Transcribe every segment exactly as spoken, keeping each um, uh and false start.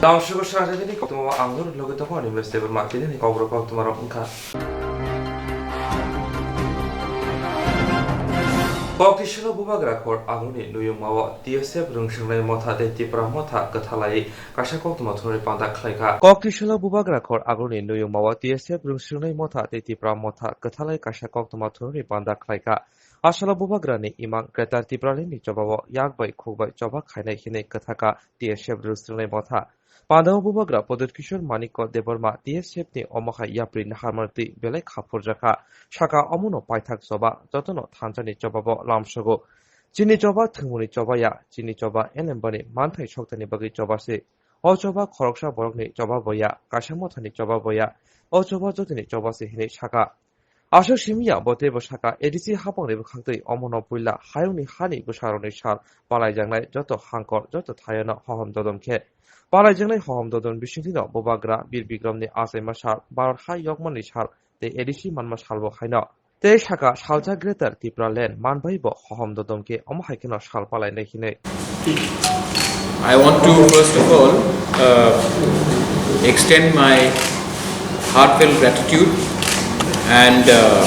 Tamo sabo swnamjani koktwma ang norok logi tongo, ani mese Debbarma, tini ni kokborok koktwma rok wngkha. Koktisolo Bubagra Khor Aguni Nuyungmao T S F Rwngswngnai Motha tei Tipra Motha kwthalai kaisa koktwma thumnani panda khlaikha. Koktisolo Bubagra Khor Aguni Nuyungmao T S F Rwngswngnai Motha tei Tipra Motha kwthalai kaisa koktwma thumnani panda khlaikha. Asolo Bubagrani imang Greater Tipraland ni chobao yak bai khuk bai choba khainai hinwi kwthaka T S F Rwngswngnai Motha. Pandao Bubagra Pradyut Kishore Manikya Debbarma T S F ni omo hai yapri naharmani twi belai kha phurjakha. Saka omono paithak choba jotono thansa ni chobao lamsogo. Chini choba thwngmungni choba ya, chini choba elembani manthai soktani bagwi choba se. O choba khoroksa borokni choba bo ya, kaisa mothani choba bo ya. O choba jotoni choba se hinwi saka. Aswk simi ya bo teibo saka A D C hapangni bwkhaktwi omono puila hayungni hani bwsarokni sal palaijaknai joto hangkor joto thaiono hohom dodom khe palaijaknai hohom dodom bisingtwino Bubagra Bir Bikramni achaima sal, Bharat ha yokmani sal tei A D C manma salbo haino. Tei saka salsa Greater Tipraland manbai bo hohom dodom khe omo hai kheno sal palainai hinwi. I want to first of all uh, extend my heartfelt gratitude, and uh,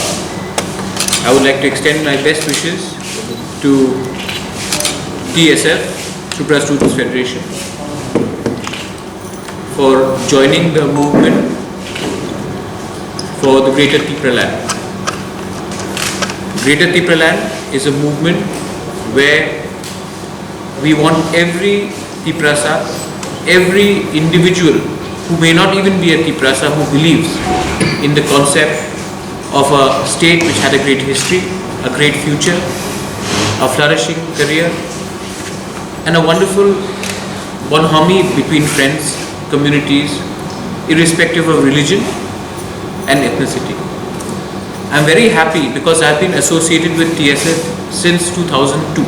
I would like to extend my best wishes to T S F, Tripura Students Federation, for joining the movement for the Greater Tipraland. Greater Tipraland is a movement where we want every Tiprasa, every individual who may not even be a Tiprasa, who believes in the concept of a state which had a great history, a great future, a flourishing career, and a wonderful bonhomie between friends, communities, irrespective of religion and ethnicity. I'm very happy because I've been associated with T S F since two thousand two.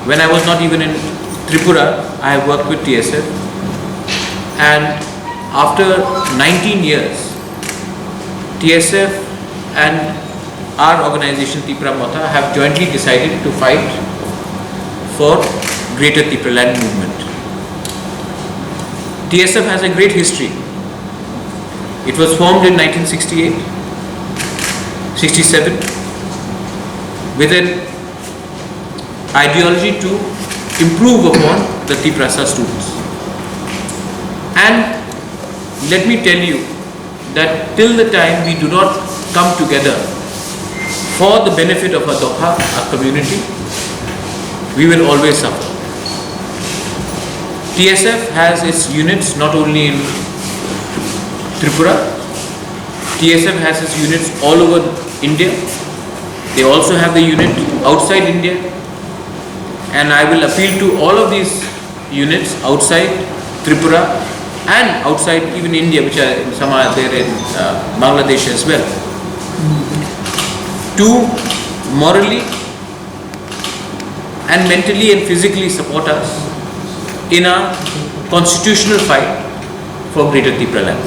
When I was not even in Tripura, I have worked with T S F. And after nineteen years, T S F and our organization Tipra Motha have jointly decided to fight for Greater Tipraland movement. T S F has a great history. It was formed in nineteen sixty-eight, sixty-seven with an ideology to improve upon the Tiprasa students. And let me tell you that till the time we do not come together for the benefit of our Dopha, our community, we will always suffer. T S F has its units not only in Tripura, T S F has its units all over India. They also have the unit outside India. And I will appeal to all of these units outside Tripura and outside even India, which are, some are there in uh, Bangladesh as well, to morally and mentally and physically support us in our constitutional fight for Greater Tipraland.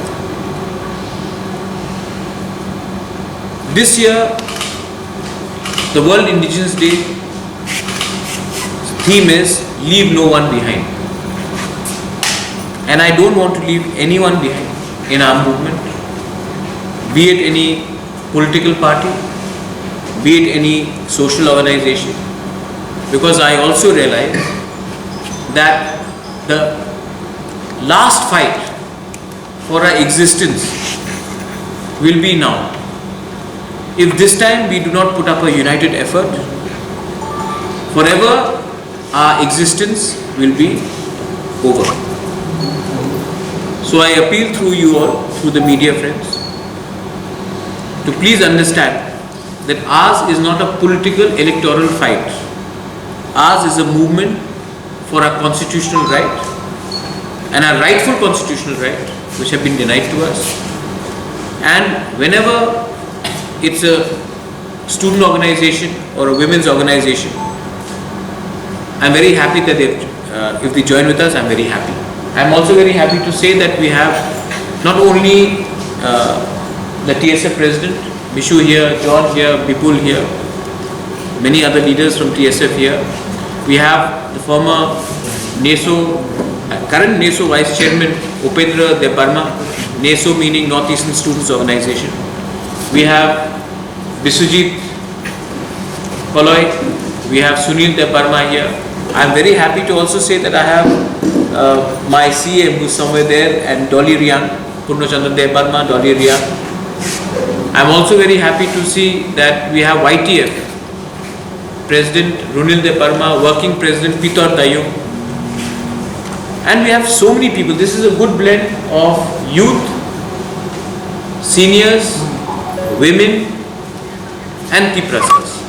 This year, the World Indigenous Day theme is "Leave No One Behind." And I don't want to leave anyone behind in our movement, be it any political party, be it any social organization, because I also realize that the last fight for our existence will be now. If this time we do not put up a united effort, forever our existence will be over. So I appeal through you all, through the media friends, to please understand that ours is not a political electoral fight. Ours is a movement for our constitutional right and our rightful constitutional right, which have been denied to us. And whenever it's a student organization or a women's organization, I'm very happy that they, uh, if they join with us, I'm very happy. I'm also very happy to say that we have not only uh, the T S F president, Mishu here, John here, Bipul here, many other leaders from T S F here. We have the former NESO, uh, Current neso Vice Chairman Upendra Debbarma, neso meaning North Eastern Students Organization. We have Biswajit Paloi, we have Sunil Debbarma here. I'm very happy to also say that I have uh, my C M who's somewhere there and Dolly Riang, Purno Chandra Debbarma, Dolly Riang. I'm also very happy to see that we have Y T F, President Runil Debbarma, Working President Pitor Dayung. And we have so many people. This is a good blend of youth, seniors, women, and Tiprasas.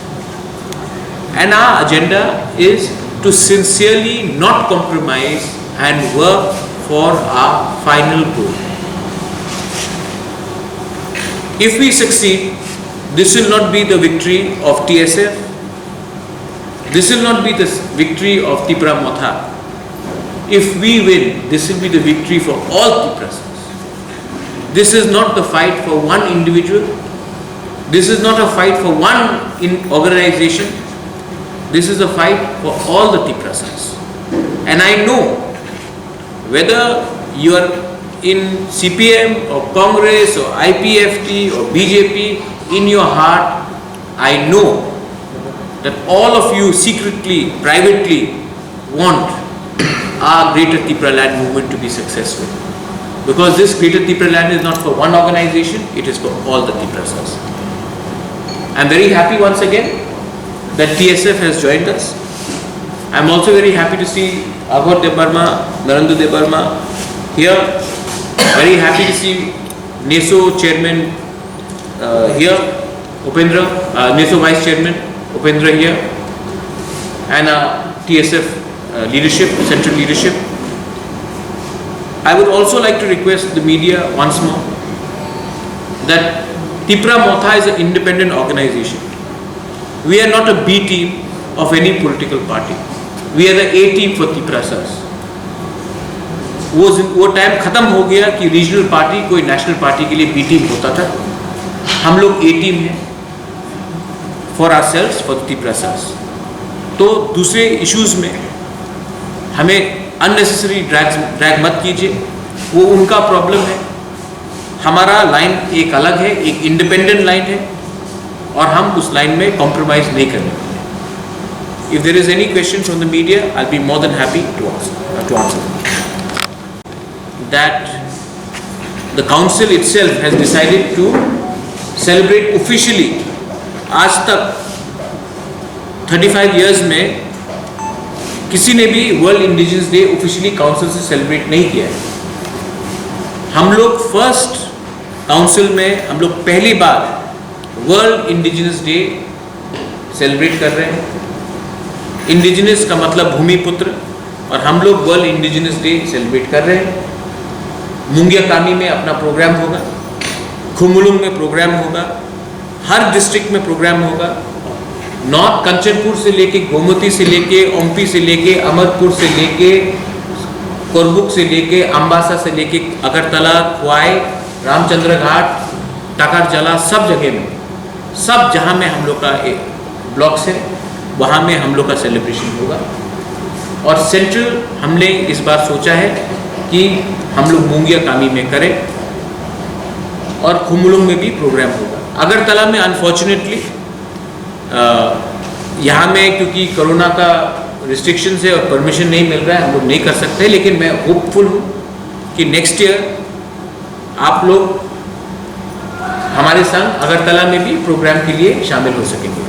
And our agenda is to sincerely not compromise and work for our final goal. If we succeed, this will not be the victory of T S F. This will not be the victory of Tipra Motha. If we win, this will be the victory for all Tiprasas. This is not the fight for one individual. This is not a fight for one in organization. This is a fight for all the Tiprasas. And I know whether you are in C P M or Congress or I P F T or B J P, in your heart, I know that all of you secretly, privately want our Greater Tipraland movement to be successful. Because this Greater Tipraland is not for one organization, it is for all the Tiprasas. I'm very happy once again that T S F has joined us. I'm also very happy to see Aghor Debbarma, Narendra Debbarma here. Very happy to see neso chairman uh, here, Upendra, uh, neso vice chairman, Upendra here, and uh, T S F uh, leadership, central leadership. I would also like to request the media once more that Tipra Motha is an independent organization. We are not a B team of any political party. We are the A team for Tiprasas. वो वो टाइम खत्म हो गया कि regional party कोई national party के लिए B team होता था। हम लोग ए टीम है, for ourselves, for Tiprasas. तो दूसरे इश्यूज में हमें अननेसेसरी ड्रैग ड्रैग मत कीजिए, वो उनका प्रॉब्लम है। हमारा लाइन एक अलग है, एक इंडिपेंडेंट लाइन है, और हम उस लाइन में कॉम्प्रोमाइज नहीं करने वाले। If there is any question from the media, I'll be more than happy to answer, uh, to answer. That the council itself has decided to celebrate officially. आज तक थर्टी फ़ाइव ईयर्स में किसी ने भी world indigenous day officially council से सेलिब्रेट नहीं किया है। हम लोग फर्स्ट काउंसिल में हम लोग पहली बार वर्ल्ड इंडिजिनस डे सेलिब्रेट कर रहे हैं। इंडिजिनस का मतलब भूमिपुत्र, और हम लोग वर्ल्ड इंडिजिनस डे सेलिब्रेट कर रहे हैं। मुंगिया कामी में अपना प्रोग्राम होगा, खुमुलुंग में प्रोग्राम होगा, हर डिस्ट्रिक्ट में प्रोग्राम होगा। नॉर्थ कंचनपुर से लेके, गोमती से लेके, ओम्पी से लेके, अमरपुर से लेके, कोरबुक से लेके, अम्बासा से लेके, अगरतला, खोवाई, रामचंद्र घाट, टाकारजला, सब जगह में, सब जहाँ में हम लोग का ब्लॉक्स है, वहाँ में हम लोग का सेलिब्रेशन होगा। और सेंट्रल हमने इस बार सोचा है कि हम लोग मुंगिया कामी में करें और खुमुलुंग में भी प्रोग्राम होगा। अगरतला में अनफॉर्चुनेटली यहाँ में, क्योंकि कोरोना का रिस्ट्रिक्शन है और परमिशन नहीं मिल रहा है, हम लोग नहीं कर सकते, लेकिन मैं होपफुल हूँ कि नेक्स्ट ईयर आप लोग हमारे संग अगरतला में भी प्रोग्राम के लिए शामिल हो सकेंगे।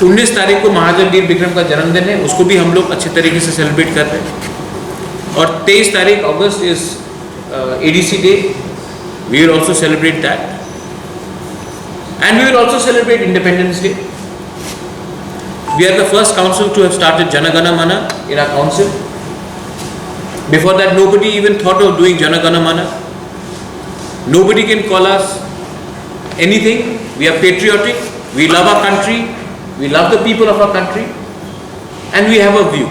उन्नीस तारीख को महाराजा वीर विक्रम का जन्मदिन है, उसको भी हम लोग अच्छे तरीके से सेलिब्रेट कर रहे हैं। और तेईस तारीख अगस्त is A D C day, we will also celebrate that. And we will also celebrate Independence Day. We are the first council to have started Jana Gana Mana in our council. Before that, nobody even thought of doing Jana Gana Mana. Nobody can call us anything. We are patriotic. We love our country. We love the people of our country. And we have a view.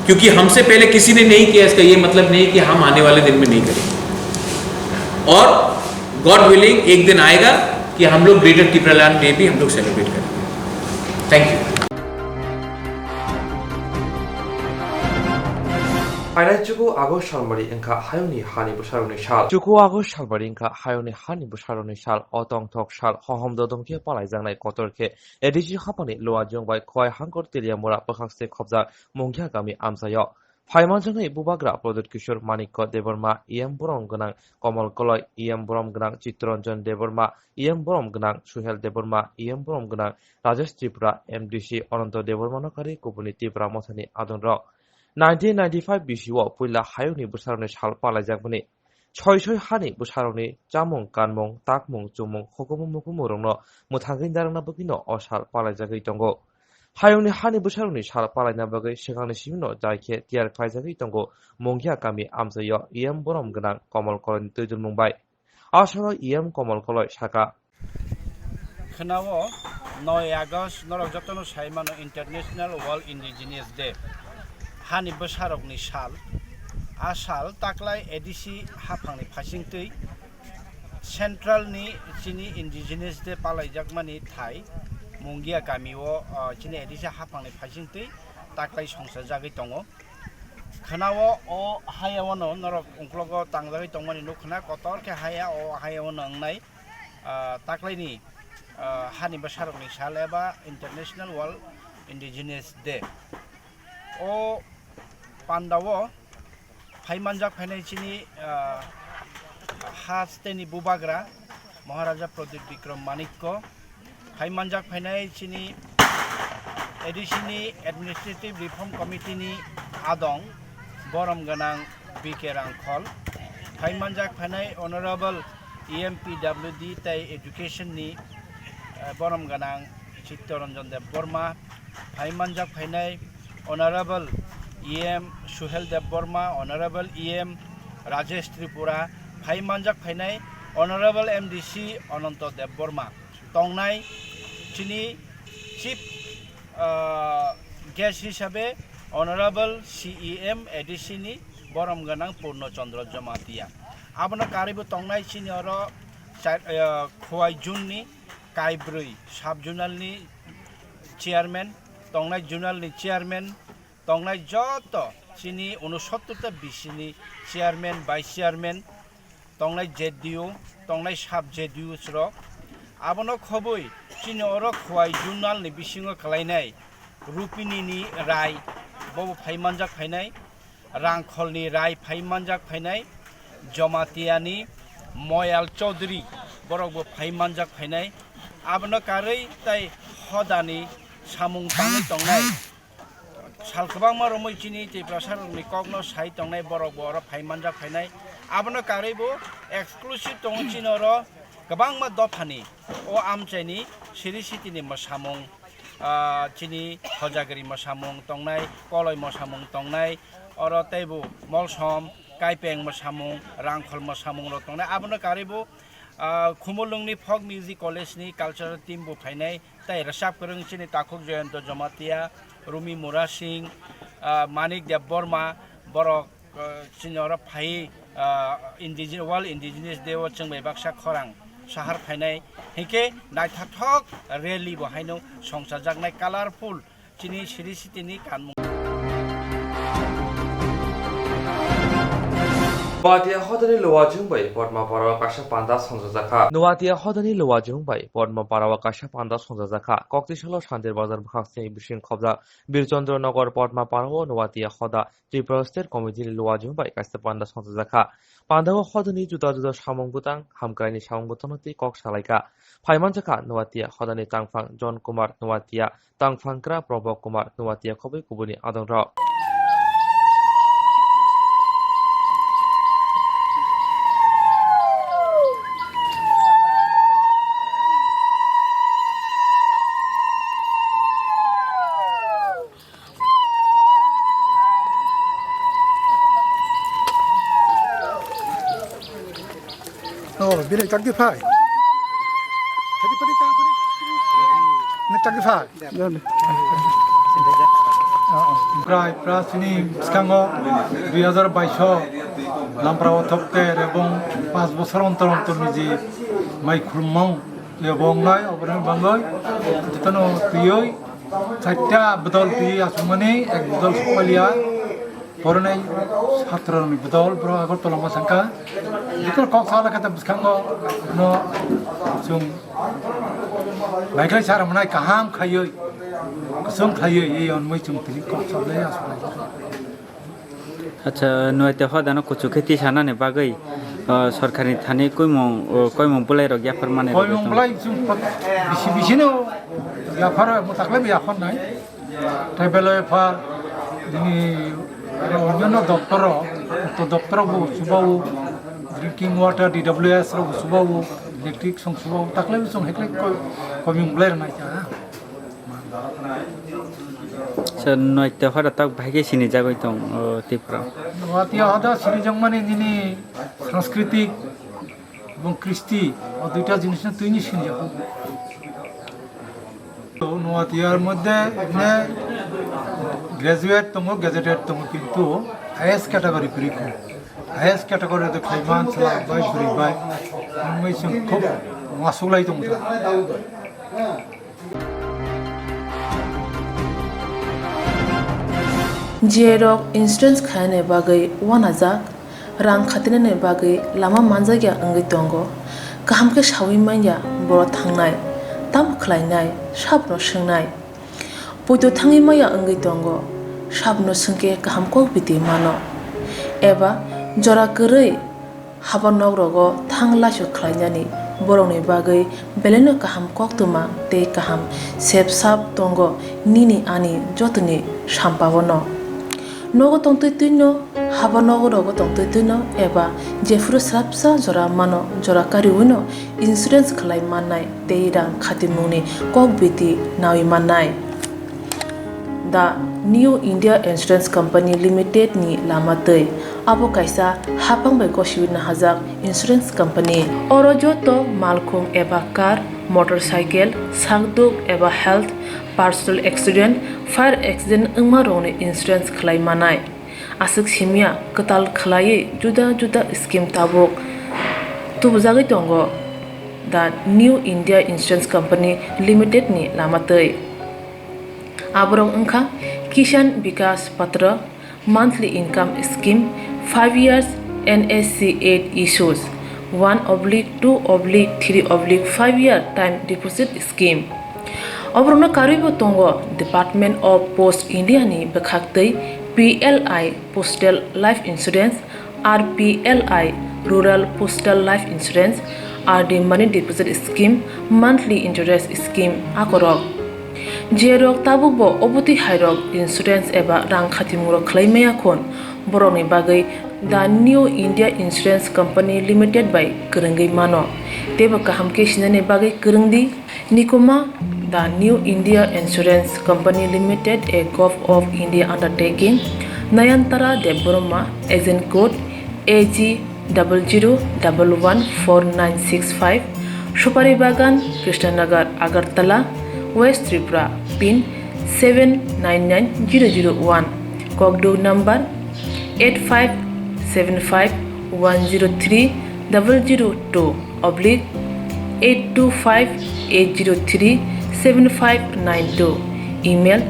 क्योंकि हमसे पहले किसी ने नहीं किया, इसका ये मतलब नहीं कि हम आने वाले दिन में नहीं करेंगे। और गॉड विलिंग एक दिन आएगा कि हम लोग ग्रेटर तिप्रालैंड डे भी हम लोग सेलिब्रेट करेंगे। Thank you. Phainai chuku August salmari wngkha hayungni hani bwsarokni sal. Chuku August salmari wngkha hayungni hani bwsarokni sal. O tongthok sal hohom dodom khe palaijaknai kotor khe A D C haphangni Luwajwng bai Khowai Hangkor Teliamura bwkhak se khobjak Mungia kami amchaio. Phaimanjaknai Bubagra Pradyut Kishore Manikya Debbarma, E M borom gwnang Komal Koloi, E M borom gwnang Chittaranjan Debbarma, E M borom gwnang Suhel Debbarma, E M borom gwnang Rajesh Tripura, M D C Ananta Debbarmano karwi kubuni Tipra Mothani adongrok. Nineteen ninety-five bisio puila hayungni bwsarokni sal palaijakmani. Soi soi hani bwsarokni chamung, kanmung, takmung, chumung, hukumu mukumurokno mwthangwi narwkna bagwino o sal palaijagwi tongo. Hayungni hani bwsarokni sal palaina bagwi swkangni simino jai khe tiyar khlaijagwi tongo Mungia kami amchaio E M borom gwnang Komal Koloini twijlmung bai. A salo E M Komal Koloi sakha. Khwnao noi August norok jotono sai mano International World Indigenous Day, hani bwsarokni sal. A sal taklai A D C haphangni phaisingtwi Central ni chini Indigenous Day palaijakmani thai Mungia kamio, ah, chini A D C haphangni phaisingtwi taklai songsajagwi tongo. Khwnao o hayao no norok ungklogo tangjagwi tongmani nukkhna, kotor khe haya o hayao no wngnai, ah, taklaini, ah, hani bwsarokni sal eba International World Indigenous Day. O pandao phai manjak phainai chini, ah, hasteni bubagra Maharaja Pradyut Bikram Manikya, phai manjak phainai chini A D C ni Administrative Reform Committee ni adong borom gwnang B K Rangkhol, phai manjak phainai Honorable E M P W D tei Education ni, eh, borom gwnang Chittaranjan Debbarma, phai manjak phainai Honorable E M Suhel Debbarma, Honorable E M Rajesh Tripura, phai manjak phainai Honorable M D C Ananta Debbarma, tongnai chini Chief, ah, Guest hisabe Honorable C E M A D C ni borom gwnang Purno Chandra Jamatia. Abono karwibo tongnai chini oro char-, ah, Khowai Zone ni kaibrwi sub zonal ni chairman, tongnai zonal ni chairman, tongnai joto chini unosottor ta B C ni chairman, vice chairman, tongnai Z D U, tongnai sub Z D U rok. Abono khobwi chini oro Khowai zonal ni bisingo kwlainai Rupini ni Rai, bobo phai manjak phainai, Rangkhol ni Rai phai manjak phainai, Jamatia ni Moyal Chaudhary, borokbo phai manjak phainai. Abono karwi tai hodani samung tangwi tongnai. Sal kwbangma romwi chini Tiprasa rokni kokno sai tongnai borok bo oro phai manjak phainai. Abono karwi bo exclusive tongo chini oro kwbangma dophani o amchaini siri sitini mwsamung, ah, chini Hojagiri mwsamung tongnai, Koloi mwsamung tongnai, oro teibo Molsom, Kaipeng mwsamung, Rangkhol mwsamung rok tongnai. Abono karwi bo, ah, Khumulwngni Folk Music College ni cultural team bo phainai. Tai rwchap kwrwng chini takhuk Jayanta Jamatia, Rumi Murasing, ah, Manik Debbarma, borok, ah, chini oro phai, ah, indige-, World Indigenous Day o chwng bai baksa khorang sahar phainai. Hinkhe naithothok rally bo haino songchajaknai, colorful chini siri sitini kanmung. Nuatia hodani Luwajwng bai Podma Parao kaisa panda songchajakha. Nuatia hodani Luwajwng bai Podma Parao kaisa panda songchajakha. Koktisalo Santir Bazar bwkhak sini bising khobjak Birchandra Nagar Podma Parao Nuatia hoda Tripura State Committee ni Luwajwng bai kaisa panda songchajakha. Pandao hodani juda juda samung bwtang, hamkraini samung bwtangno tei kok salaikha. Phaimanjakha Nuatia hodani tangphang John Kumar Nuatia, tangphangkra Probok Kumar Nuatia khobwi kubuni adongrok. Oh, bini chakdi phai. Phadi, phadi, phadi. Ni chakdi phai. Prai, pra sini bwskango dui hazar bais o Lamprao thokte rebong pas bosor ontor ontor ni ji mai khulumong rebong nai oborni bangoi jotono twioi chaita bodol twi asumani ek bodol sokpaliya. Poronai satroni bodol bro Agartala ma sangka. Bitor kok sala kata bwskango no chwng baiklai sara manai kaham khaiwi, kusung khaiwi, ei onmoi chwng tini kok salai asalai. Acha, nwng te hodano kuchuk khe tisanani bagwi, o, sorkarni thani koimung, o, koimung bwlairok yaphar mani rwgwi Koimung tongo. Bwlai chwng bisi bisino yaphar, mwtaklai bo yaphar nai. Tei belai pha nini oro onyono doptoro, to doptoro bo subao, drinking water, D W S rok bo subao, electric song subao, taklai bo song heklai ko-, koimung bwlai rwnai kha. Sir, noite hora tak bahai khe sini jagoi tong, o, Tripura. Noatia hoda sini jangmani nini sanskritik ebong kristi, o duita jinis no twi ni sini jago. To Noatiar moddhe ne graduate tongo, gazetted tongo, kintu highest category kwrwi kho. Highest category de khlaiman chwla bai bwrwi bai. Ang bai chwng khub uansuk lai tongo. J rok insurance khainani bagwi uanajak, rang khatinani bagwi lama manjakya wngwi tongo. Kaham khe saui manya borok thangnai, tamo khlainai, sabno swngnai. Poito thangwi manya wngwi tongo, sabno swngkhe kaham kok biti mano. Eba jora kwrwi haba nok rogo thang laisok khlainani borokni bagwi belaino kaham koktwma tei kaham sep sap tongo nini ani jotoni sampao no. Nogo tongtwi twino, haba nogo rogo tongtwi twino eba jephuru swrapsa jora mano, jora kariwino insurance khlai mannai tei rang khatimungni kok biti naui mannai. The New India Insurance Company Limited ni lama twi. Abo kaisa haphang bai gosiwi nahajak insurance company. Oro joto malkhung eba car, motorcycle, sakduk eba health, personal accident, fire accident wngma rokni insurance khlai manai. Aswk simya kwtal khlaiwi juda juda scheme tabuk tubujagwi tongo The New India Insurance Company Limited ni lama twi. Aborok wngkha Kisan Vikas Patra, monthly income scheme, five years N S C eight issues, one oblique two oblique three oblique five year time deposit scheme. Oborokno karwibo tongo Department of Post India ni bwkhaktwi P L I Postal Life Insurance, R P L I Rural Postal Life Insurance, R D Money Deposit Scheme, Monthly Interest Scheme akorok. Jerok tabukbo obotwi hairok insurance eba rang khatimungrok khlai maya khun, borokni bagwi The New India Insurance Company Limited bai kwrwngwi mano. Teibo kaham khe sinani bagwi kwrwngdi. Nikuma, The New India Insurance Company Limited, a Govt of India undertaking, Nayantara Debbarma, agent code A G double zero double one four nine six five, Supari Bagan, Krishnanagar, Agartala, West Tripura, pin seven nine nine zero zero one, kokduk number eight five seven five one zero three double zero two oblique eight two five eight zero three seven five nine two, email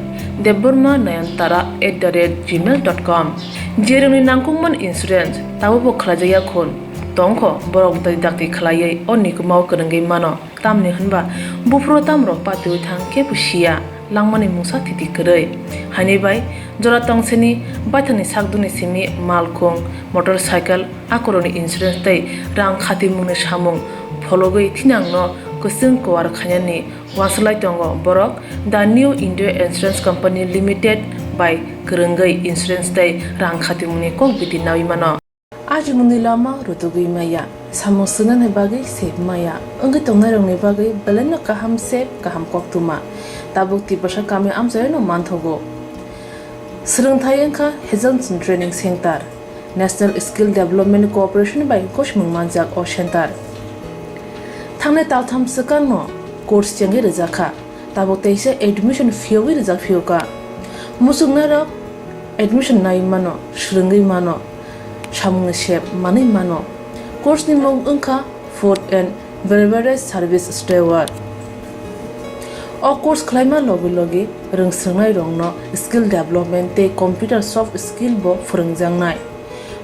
debbarma nayantara at the rate gmail dot com. Jerokni nangkukmani insurance tabukbo khlaijakya khun tongkho, borok dai dakti khlaiwi o nikumao kwrwngwi mano. Tamni hwnba buphuru tamrok patiwi thang kebo siya, langmani mungsa thiti kwrwi. Haini bai jora tongseni baithangni sakduni simi malkhung, motorcycle, akorokni insurance tei rang khatimungni samung phologwi thinangno kwchwng kuar khainani uansuk lai tongo borok The New India Insurance Company Limited bai kwrwngwi insurance tei rang khatimungni kok biti naui mano. Ajimungni lama rutugwi maya, samung swngnani bagwi sep maya, wngwi tongnairokni bagwi belaino kaham sep, kaham koktwma. Tabuk Tiprasa kami amchaino manthogo. Swrwngthai wngkha Hazelton Training Center, National Skill Development Corporation bai gosimung manjak o center. Thangnai taltham swkangno course chengwi rwjakha. Tabuk teisa admission phiyogwi rijak phiyokha. Muchungnairok admission nai mano, swrwngwi mano, samungni sep manwi mano. Course ni mung wngkha Food and Beverage Service Steward. O course khlaima logi logi rwngswrwngnairokno skill development tei computer soft skill bo phwrwngjaknai.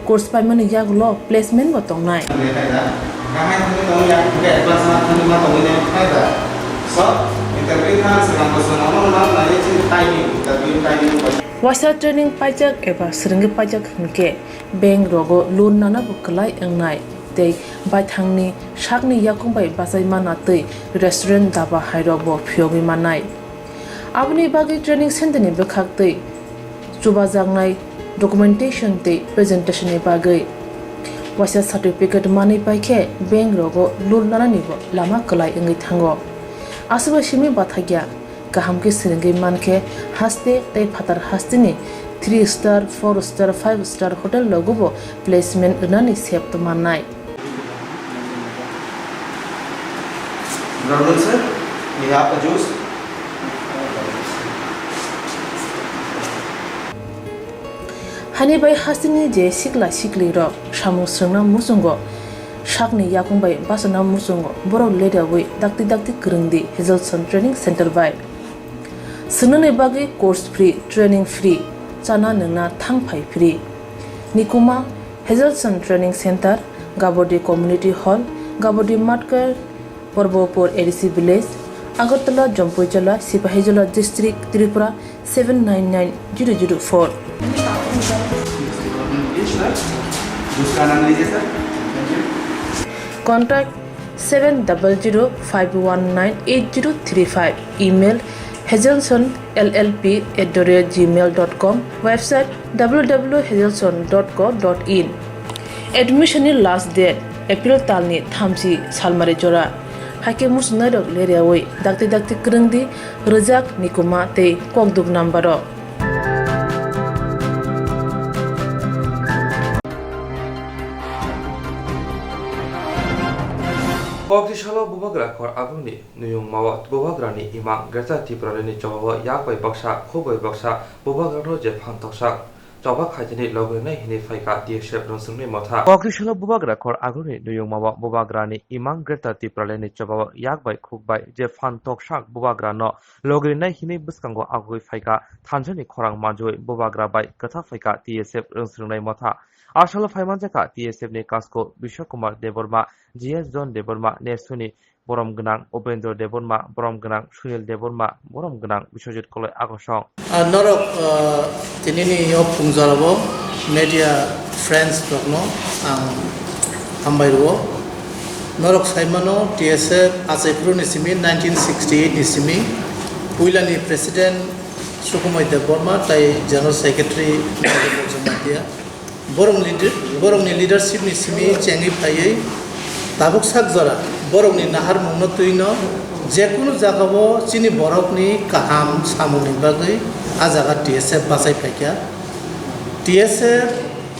Course paimani yagulo placement bo tongnai. Waisa training paijak eba swrwngwi paijak hwnkhe bank rogo loan nana bo kwlai wngnai tei baithangni sakni yakung bai bachai mana tei restaurant daba hairok bo phiyogwi mannai. Aboni bagwi training center ni bwkhak tei chubajaknai documentation tei presentation ni bagwi waisa certificate manwi paikhe bank rogo loan nanani bo lama kwlai wngwi thango. Aswk bai simi bathakya kaham khe swrwngwi mankhe haste tei phatar hasteni three star, four star, five star hotel rogo bo placement rwnani sep mannai. Brother sir, we have a juice. Hani bai hasteni je sikla sikli rok samung swrwngna muchungo sakni yakung bai bachana muchungo borok ledawi dakti dakti kwrwngdi Hazelson Training Center bai. Swngnani bagwi course free, training free, chana nwngna thang phai free. Nikuma Hazelson Training Center, Gabodi Community Hall, Gabodi Matkar, Porbopur A D C Village, Agartala, Jampuijala, Sipahijola District, Tripura seven nine nine zero zero four. Contact seven double zero five one nine eight zero three five. Email hazelson L L P at the rate gmail dot com. Website w w w hazelson dot co dot in. Admission ni last date April talni thamchi salmari jora. Haikhe muchungnairok leriawi dakti dakti kwrwngdi rwjak Nikuma tei kokduk number o. Kokti salo bubagra khor agungni nuyungmao bubagrani imang Greater Tipralandni chobao yak bai baksa, khuk bai baksa bubagrano je phan toksa choba khaitini logrinai hinwi phaikha T S F rwngswrwngni motha. Kokti salo bubagra khor agungni nuyungmao bubagrani imang Greater Tipralandni chobao yak bai khuk bai je phan toksa bubagrano logrinai hinwi bwskango agugwi phaikha thansani khorang manjui bubagra bai kwtha phaikha T S F rwngswrwngnai motha. Asalo phaimanjakha T S F ni Kasko Biswa Kumar Debbarma, G S John Debbarma, Nesuni borom gwnang, Upendra Debbarma borom gwnang, Sunil Debbarma borom gwnang, Biswajit Koloi Akosong. Ah, norok, ah, tinini o phungjorao media friends rokno ang hambai rwo. Norok saimano T S F achaiphuru ni simi nineteen sixty-eight ni simi puilani president Sukumoi Debbarma tai general secretary Jamatia. Borokni, borokni leadership ni simi chengwi phaiwi tabuk sak jora borokni naharmungno twino jekunu jagao chini borokni kaham samungni bagwi a jaga T S F bachai phaikha. T S F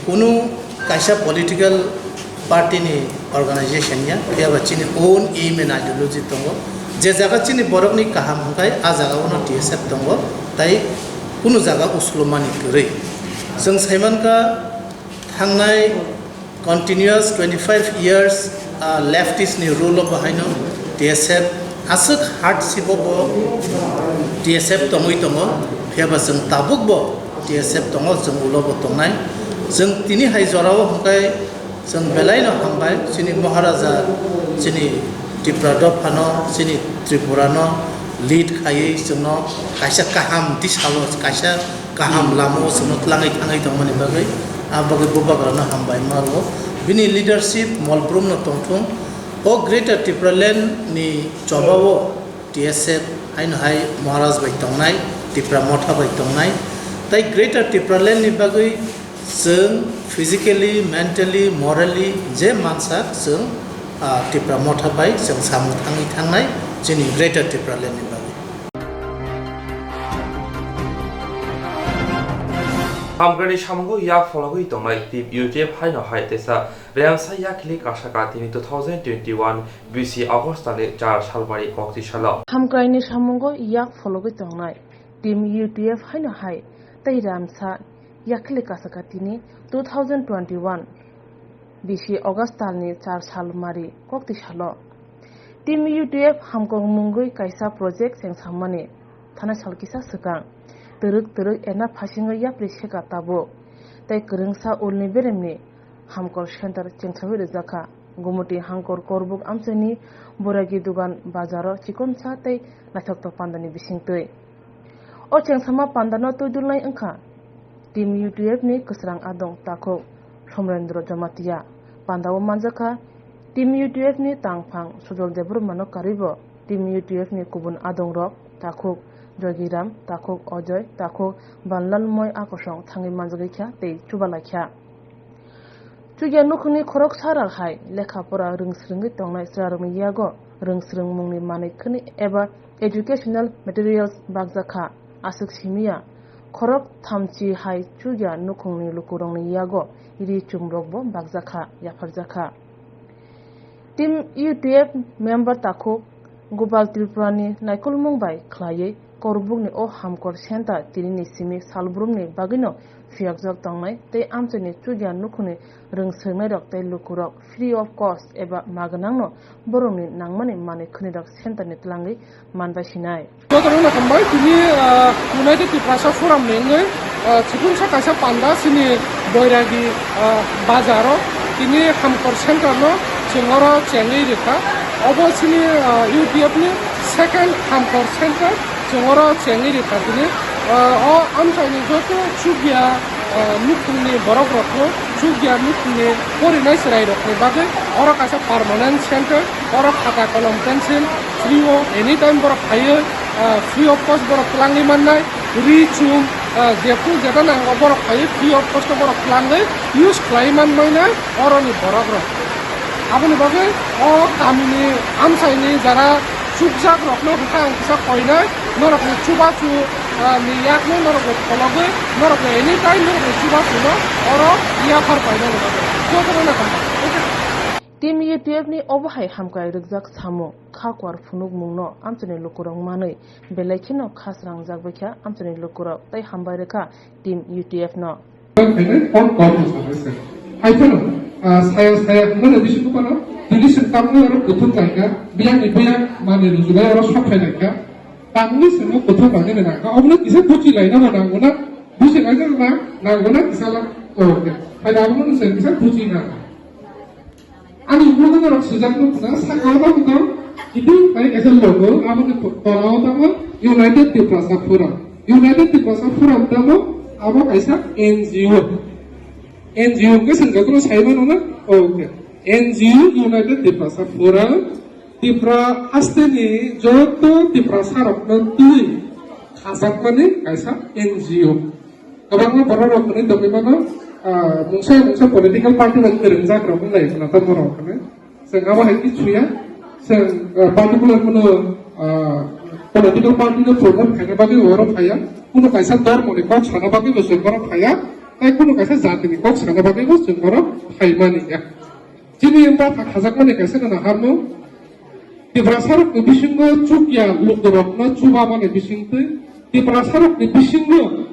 kunu kaisa political party ni organization ya, phiya ba chini own aim and ideology tongo. Je jaga chini borokni kaham hwnkhe a jaga o no T S F tongo, tai kunu jaga usulomani kwrwi. Chwng saimankha, thangnai continuous twenty-five years, ah, leftist ni rule o bahaino T S F aswk hardship o bo T S F tongwi tongo, phiya ba chwng tabuk bo T S F tongo, chwng ulo bo tongnai. Chwng tini hai jora o hwnkhe chwng belai no hambai, chini Maharaja, chini Tipra dophano, chini Tripura no lead khaiwi chwngno kaisa kaham disalo, kaisa kaham lama o chwngno twlangwi thangwi tongmani bagwi, a bagwi bubagrano hambai ma rwo. Bini leadership molbrum no tongthung. O Greater Tipraland ni chobao T S F haino hai Maharaj bai tongnai, Tipra Motha bai tongnai. Tai Greater Tipraland ni bagwi chwng physically, mentally, morally je mansa chwng, ah, Tipra Motha bai chwng samung thangwi thangnai chini Greater Tipraland ni bagwi. Hamkrai ni samungo yak phologwi tongnai Team U T F haino hai teisa Remsa Yakhli Kasaka tini two thousand twenty-one B C August talni char salmari kokti salo. Hamkrai ni samungo yak phologwi tongnai Team U T F haino hai tei Remsa Yakhli Kasaka tini two thousand twenty-one B C August talni char salmari kokti salo. Team U T F hamkok mungwi kaisa project chengsammani thana sal kisa swkang twrwk twrwk ena phasingwi yapri seka tabuk, tei kwrwngsa ulni beremni hamkor center chengsawi rwjakha. Gumuti hangkor korbuk amchaini Boragi dugan bazaro chikonsa tei naithoktok pandani bisingtwi. O chengsama pandano twidulnai wngkha Team U T F ni kwsrang adong takhuk Somrendra Jamatia. Pandao manjakha Team U T F ni tangphang Sujol Debbarmano karwibo Team U T F ni kubun adongrok takhuk Jogiram, takhuk Ojoy, takhuk Banlal Moi akosong thangwi manjagwi kha tei chubalaikha. Chukya nukhungni khoroksa ral hai lekha pora rwngsrwngwi tongnai chwrarokni yago rwngsrwngmungni manwi khwnwi eba educational materials bakjakha. Aswk simiya khorok thamchi hai chukya nukhungni lukurokni yago ri chumrokbo bakjakha, yapharjakha. Team U T F member takhuk Gopal Tripurani naikolmung bai khlaiwi korbukni o hamkor center tinini simi salbrumni bagwino phiyokjak tongnai tei amchaini chukya nukhungni rwngsrwngnairok tei lukurok free of cost eba maganangno borokni nangmani manwi khwnirok centerni twlangwi manbai sinai. Jotono hambai tini, ah, United Tiprasa Forum ni wngwi, ah, chikonsa kaisa panda chini Boiragi, ah, bazaro tini hamkor center no chwng oro chengwi rikha. Obo chini, ah, U T F ni second hamkor center chwng oro chengwi rikha tini. Ah, o amchaini joto chukya, ah, nukhungni borok rokno, chukya nukhungni porinai chwrai rokni bagwi oro kaisa permanent center, oro khata kolom pencil free o anytime borok phaiwi, ah, free of cost borok twlangwi mannai, ri chum, ah, jephru jeta nango borok phaiwi free of cost o borok twlangwi use khlaiwi manmainai oroni borok rok. Aboni bagwi o kamini amchaini jara chukjak rokno hwnkha ang kisa koinai, norokni chubachu, ah, ni yakno norokno phologwi, norokno anytime norokni chubachuno oro yaphar painani bagwi jotono nakarkha. Team U T F ni obo hai hamkrai rwkjak samung, kha kuar phunukmungno amchaini lukurok manwi belai kheno kha srangjak bai kha amchaini lukurok tei hambai rwkha Team U T F no. Khainai phone call no sanai se. Hai phano, ah, saya saya hwnmano bisi bupano, tini sengkang oro kuthuk kainga, biyang ni biyang mani rujugai oro sok khai naikha. Tangni sengno kuthuk mani ni nangkha, obono kisa buchi laina ma nangona, buchi laina ma nangona kisa la, oh, okay. Hai da obono seng kisa buchi na. Ani ulo norok sujak nuk na, saka o tamo tamo, itu bai kaisa logo, abo ni to-, tola o tamo United Tiprasa Forum. United Tiprasa Forum tamo, abo kaisa N G O. N G O ke sengkakro saimano na? Okay. N G O United Tiprasa Forum, Tipra haste ni joto Tiprasa rok no twi khajakmani kaisa N G O. Kwbangma borok rok hwnwi tongwi mano, ah, mungsa mungsa political party bai kwrwngjak rok wng lai khwna tamo rok hwnwi. Chwng abo hai khe chuya, chwng, ah, particular kuno, ah, political party no promote khaina bagwi oro phaiya, kuno kaisa dhormo ni kok sana bagwi bo chwng oro phaiya, tei kuno kaisa jati ni kok sana bagwi bo chwng oro phaimani ya. Chini wngkha kha-, khajakmani kaisa no naharmung. Tiprasarokni bisingo chukya lukurokno chubamani bisingtwi Tiprasarokni bisingo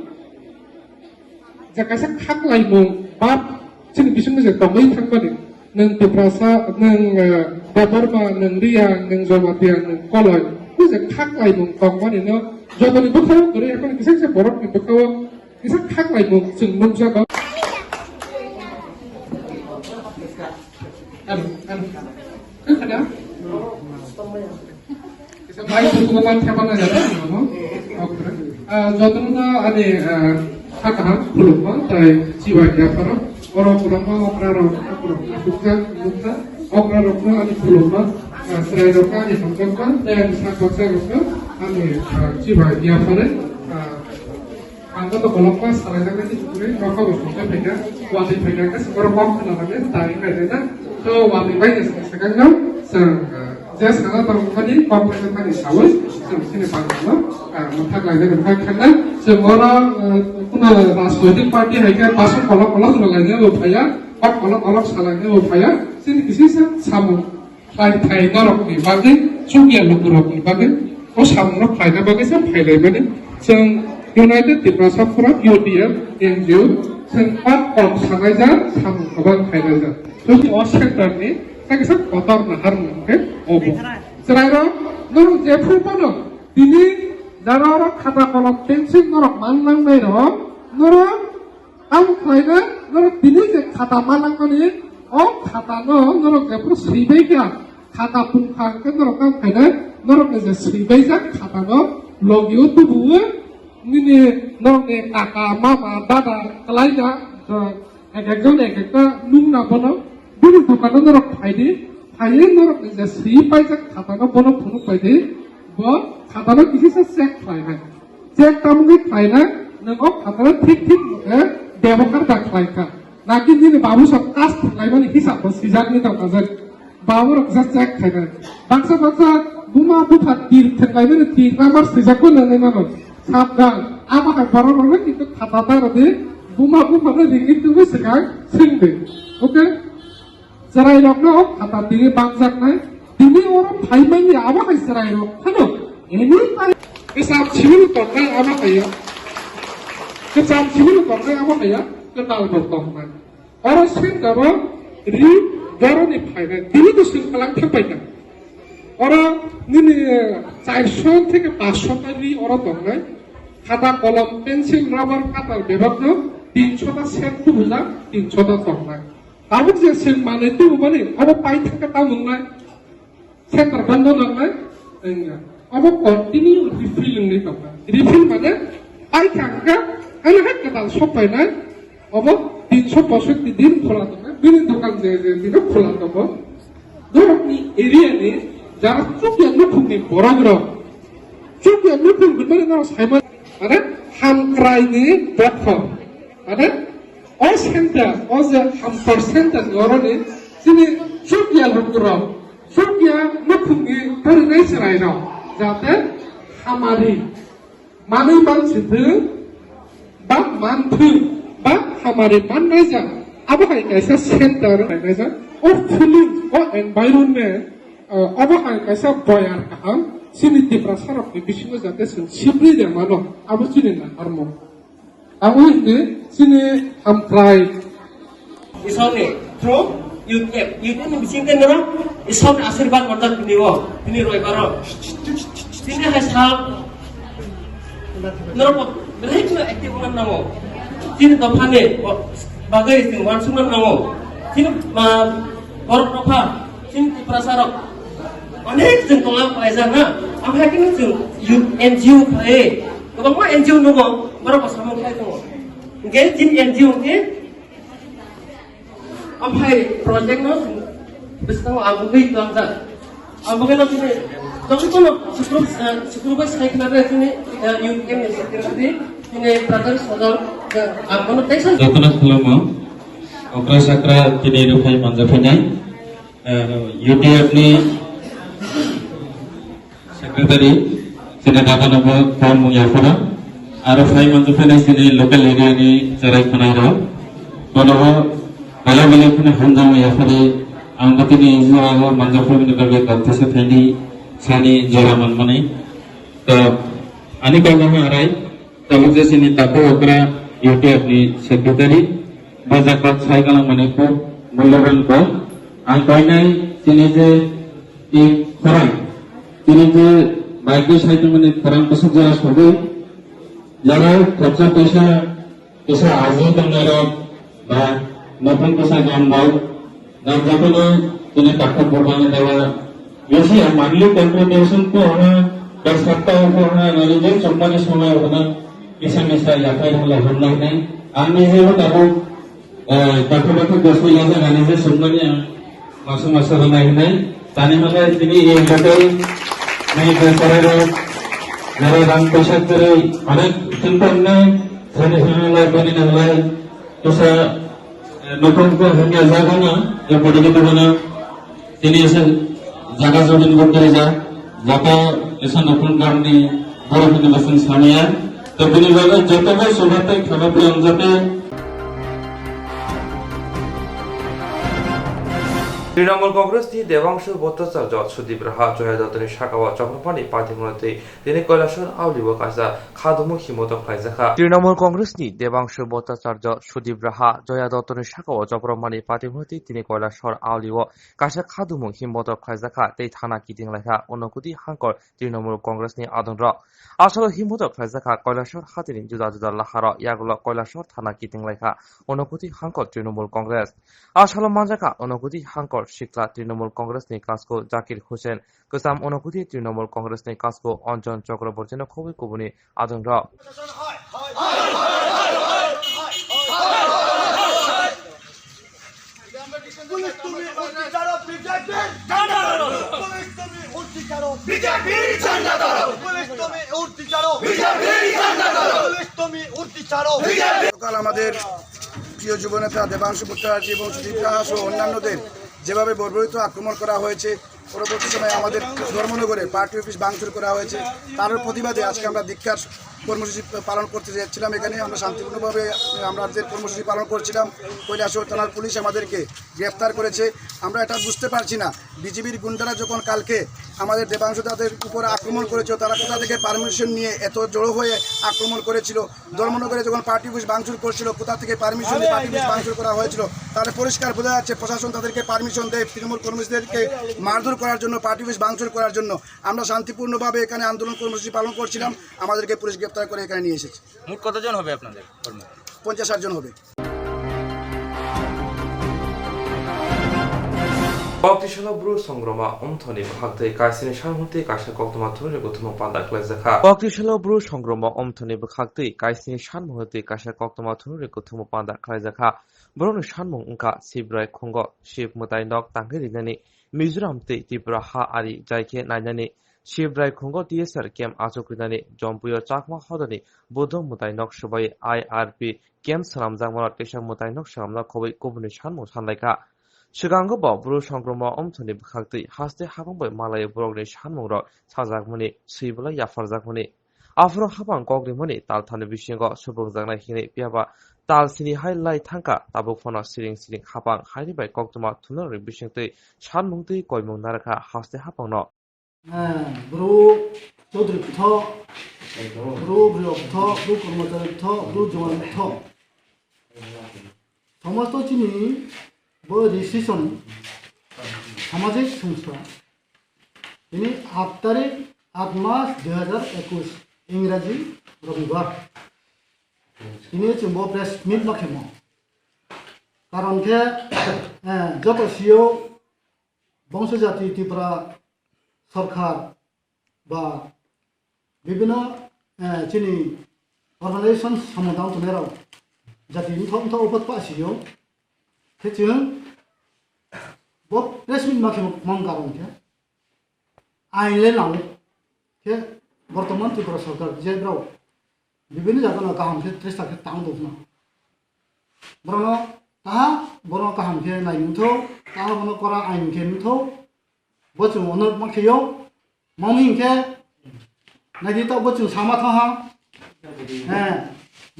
je kaisa khaklaimung bap chini bisingo je tongwi thangmani, nwng Tiprasa, nwng, eh, Debbarma, nwng Reang, nwng Jamatia, nwng Koloi, bo je khaklaimung tongmani no jotoni bwkhao kwrwi ekhon kisa kisa borokni bwkhao kisa khaklaimung chwng nukjago. Ano, ano. Khakada? Kisa bai kukuba man thapa na jata, ano? Okay. Ah, jotono ani, ah, hakha khulumma, tai chibai ya pharo. Oro khulumma, okra rok, okra rok, sukha, sukha, okra rok no ani khulumma, ah, chwrai rok ani hamjakma, tai ani sak baksa rok no ani, ah, chibai ya phare, ah, Ang joto kolokma salai jaknai ni chukuri nokha bo songcha phaikha, watwi phaikha khe borok kok khna bagwi tari khlai rwna. To watwi bai ni swkang no chwng, eh, je sana tongmani kok khlai thani sawi chwng chini panthano, eh, mwthak lai jagwi kha khanai. Chwng oro, eh, kuno rajnoitik party hai khe basuk kolok kolok chwng lai jagwi phaiya, kok kolok kolok salai jagwi phaiya. Chini kisi se samung. Hai phai norokni bagwi, chukya lukurokni bagwi, o samungrok khlaina bagwi se phailaimani. Chwng United Tiprasa Forum, U T F, N G O, chwng kok kok sanaijak, samung kwbang khlaijak. Chwng o sector ni kaisa kotor naharmung khe obo. Chwrairok, norok jephru phano tini jara oro khata kolom pencil norok man nangnai rok, norok tamo khlaina, norok tini je khata man nangmani, o khatano norok jephru swibai kha, khata pungkha hwnkhe norok tamo khlaina, norokni je swibaijak khatano logio tubuo, nini norokni kaka, mama, dada, kwlaina, Ek ekjon ek ekta nung na bono, bini dukano norok phai di, phaiwi norok ni je swi paijak khatano bono phunuk pai di, bo khatano kisa check khlainai. Check tamungwi khlainai, nwng o khatano thik thik mwnge bebohar da khlai kha. Naki nini babu sok kas thwnglaimani hisab bo swijak ni tongkha je. Babu rok je check khainai. Baksa baksa buma bupha tir thwnglaimani tir number swijak bo nangwi mano. Sabdan, abo hai borok rokno kintu khata ta rwdi, buma bupha no ringwi tungwi swkang swngdi. Okay? Chwrai rokno khata tini bangjaknai. Tini oro phaimani abo hai chwrai rok phano. Any time kwcham simi tongnai abo hai ya. Kwcham simi tongnai abo hai ya. Kwtal bo tongnai. Oro centre o ri boroni phainai. Tini to swng kalang thangpaikha. Oro nini, eh, charso theke paanch so ta ri oro tongnai. Khata, kolom, pencil, rubber, katal bebak no tin so ta set tubujak, tin so ta tongnai. Tabuk je swng manwi tubumani, obo pai thangkhe tamo wngnai? Centre bondo nangnai, wngya. Obo continue refill wngwi tongkha. Refill mane paithangkha, ano hai kwtal sokphainai, obo tinso posotti din khula tongo, bini dokan je je dino khula tongo. Norokni area ni jara chukya nukhungni borok rok, chukya nukhung hinmani norok saimano, mane hamkraini bokhok, mane o centre, o je hamkar centre ni oroni chini chukya lukurok, chukya nukhungni porinai chwrairok jate hamari manwi mansithwng ba manthwng ba hamari mannaijak, abo hai kaisa centre khlainaijak. O feeling, o environment, uh, abo hai kaisa boyar kaham chini Tiprasarokni bisingo jate chwng sibri de mano, abo chini naharmung. Abo hwnkhe chini hamkrai. Isor ni through U T F, U T F ni bising tei norok Isor ni asirwad manjak tini o, tini roibaro. Tini hai sal norok bo belai kheno active wngna nango. Tini dopha ni bagwi chwng uansukna nango. Tini, ah, borok dopha, tini Tiprasa rok onek chwng tongna paijak na. Amhai khe chwng U-, N G O khlai. Kwbangma N G O nugo, borok bo samung khai tongo. Hwnkhe chini N G O khe amhai project no bwskango ang bugwi tlangjak. Ang bugwi no chini jotono sukrub, eh, sukrub bai sai khna re chini, eh, U T M ni secretary, chini brother Sodor, eh, ang bono teisa. Jotono khulumung, okra sakra tini rwphai manjak phainai, eh, U T F ni Secretary, chini dada no bo phone mung yaphano. Aro phai manjak phainai chini local area ni chwrai khwnai rok. Bono bo belai belai kheno hamjakma yaphari. Ang bo tini jora o manjak phaimani bagwi kok thaisa thaini sani jora manmani. To ani kok no arai. Tabuk je chini takhuk okra U T F ni secretary, bo jaga sai kalang mani kok, mulyaban kok. Ang koinai chini je i khorang, chini je bike sai tongmani khorang bwswk jora sogwi, jora khoroksa poisa, kisa ajai tongnai rok, ba nokong kisa gambai, nang jotono chini takhuk buphangni dala bisi a monthly contribution ko hana, ba sapta ko hana, nani je chokmani somai hana, kisa misa yaphai hwnla hwnla hinai. Ang ni je tabuk, eh, takhuk takhuk gospel laja nani je somani ang masa masa hwnla hinai. Tani hwnla tini e hotel ni je korai rok, nara rang poisa kwrwi, onek chinta hinai, sani hwnla bani nanglai. Kisa, eh, nokong ko hanya jaga na, ya podi kita mana, tini ese jaga jabin ko kere ja, jata ese nokong garni, boro kini basing samaya, to bini bagai joto bai sobat tai khana pulang jate. Trinamool Congress ni Debangshu Bhattacharya, Sudip Raha, Joya Dattani sakao Chopramani patimoni twi tini Kailasor auli o kaisa khadumung himmoto khlaijakha. Trinamool Congress ni Debangshu Bhattacharya, Sudip Raha, Joya Dattani sakao Chopramani patimoni twi tini Kailasor auli o kaisa khadumung himmoto khlaijakha tei thana kiting laikha Unakoti Hangkor Trinamool Congress ni adongrok. Asalo himmoto khlaijakha Kailasor hatini juda juda laharo, yagulo Kailasor thana kiting laikha Unakoti Hangkor Trinamool Congress. Asalo manjakha Unakoti Hangkor sikla Trinamool Congress ni kasko Zakir Hussain, kwcham Unakoti Trinamool Congress ni kasko Anjan Chakraborty no khobwi kubuni adongrok. Police তুমি উর্দি ছাড়ো বিজেপির ঝান্ডা ধরো। পুলিশ তুমি উর্দি ছাড়ো বিজেপির ঝান্ডা ধরো। পুলিশ তুমি উর্দি ছাড়ো বিজেপির ঝান্ডা ধরো। পুলিশ তুমি উর্দি ছাড়ো বিজেপি। গতকাল আমাদের প্রিয় যুবনেতা দেবাংশু ভট্টাচার্য এবং সুদীপ রাহা সহ অন্যান্যদের যেভাবে বর্বরিত আক্রমণ করা হয়েছে, পরবর্তী সময়ে আমাদের ধর্মনগরে পার্টি অফিস ভাঙচুর করা হয়েছে। তার প্রতিবাদে আজকে আমরা ধিক্কার কর্মসূচি পালন করতে যাচ্ছিলাম। এখানে আমরা শান্তিপূর্ণভাবে আমরা যে কর্মসূচি পালন করছিলাম, কৈলাসহর থানার পুলিশ আমাদেরকে গ্রেফতার করেছে। আমরা এটা বুঝতে পারছি না, বিজিবির গুন্ডারা যখন কালকে আমাদের দেবাংশু দাদের উপর আক্রমণ করেছিল, তারা কোথা থেকে পারমিশন নিয়ে এত জড়ো হয়ে আক্রমণ করেছিল। ধর্মনগরে যখন পার্টি অফিস ভাঙচুর করছিল, কোথা থেকে পারমিশন নিয়ে পার্টি অফিস ভাঙচুর করা হয়েছিল, তাহলে পরিষ্কার বোঝা যাচ্ছে প্রশাসন তাদেরকে পারমিশন দেয় তৃণমূল কর্মীদেরকে মারধর করার জন্য, পার্টি অফিস ভাঙচুর করার জন্য। আমরা শান্তিপূর্ণভাবে এখানে আন্দোলন কর্মসূচি পালন করছিলাম, আমাদেরকে পুলিশ গ্রেপ্তার করে এখানে নিয়ে এসেছে। মোট কতজন হবে আপনাদের কর্মী? পঞ্চাশ ষাট জন হবে। Koktisalo Bru Songroma Omthoni bwkhaktwi kaisini sanmung tei kaisa koktwma thunui kuthumung panda khlaijakha. Koktisalo Bru Songroma Omthoni bwkhaktwi kaisini sanmung tei kaisa koktwma thunui kuthumung panda khlaijakha. Borokni sanmung wngkha Sibrai Khungo, Sib mwtai nok tangwi rinani, Mizoram tei Tripura ha ari jai khe nainani, Sibrai Khungo T S R camp achuk rinani, Jompuio Chakma hodani Buddho mwtai nok swbai I R P camp swnamjakmano teisa mwtai nok swnamna khobwi kubuni sanmung sanlaikha. Swkango bo Bru Songroma Omthoni bwkhaktwi haste habang bai malai borokni sanmungrok sajakmani swi belai yapharjakmani. Aphuru hapang kok rimani tal thani bisingo subungjaknai hinwi phiyaba tal sini hai lai thangkha, tabuk phano siring siring hapang haini bai koktwma thunarokni bisingtwi sanmung twi koimung narwkha haste hapangno. Eh, Bru Chaudhary puthok, Bru Brio puthok, Bru Kormachari puthok, Bru Juan puthok. Somosto chini bo registration samajik songstha. Tini aat tarik, aat mas dui hajar ekush, Ingraji Robibar. Tini chwng bo press meet ma khemo. Karon khe, eh, joto C E O Bongso Jati Tripura Sarkar ba bibino, eh, chini organization samung tang tongnai rok jati mthok mthok upot pa sio. Khe chwng bo press meet ma khe mang karon khe ain le nang khe bortoman Tripura Sarkar je brao bibino jaga no kaham khe tresta khe tang tong khna. Borokno taha, borokno kaham khe nai mungtho, taha bono kora ain khe mungtho. Bo chwng ono ma kheyo, mami hinkhe naidi ta bo chwng sama thaha. He,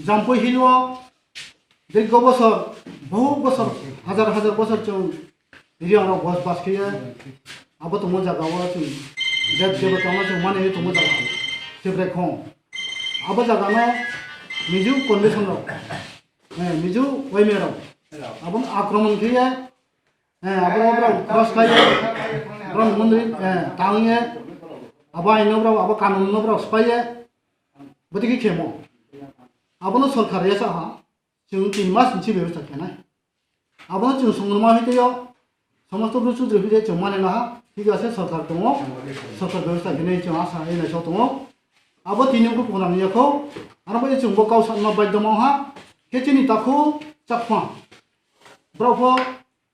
Jampui Hill o dirgo bosor, bohu bosor, hajar hajar bosor chwng Riyang rok bos bas khe abo tongmo jaga o chwng deb debota no chwng mani tongmo jaga Sibrai Khong. Abo jaga no Mizo condition rok, eh, Mizo Y M A rok abo no akromon khe ye, eh, abo rok rok cross khai ye, rok mondri, eh, tang ye, abo aino rok abo kanun no rok spai ye, bwtwi khe khemo. Abo no sorkar ya sa ha. Chwng tin mas ni si bebostha khenai. Abono chwng swngrwma hwitwi o somosto bru chudri hwitwi chwng mane naha, thik ase, sorkar tongo, sorkar bebostha khenai chwng asa hwnwi naisok tongo. Abo tini wngkha Pukra ni yakho, aro bai chwng bo kau sanma baidhyo mangha, khe chini takhuk Chakma. Borok pho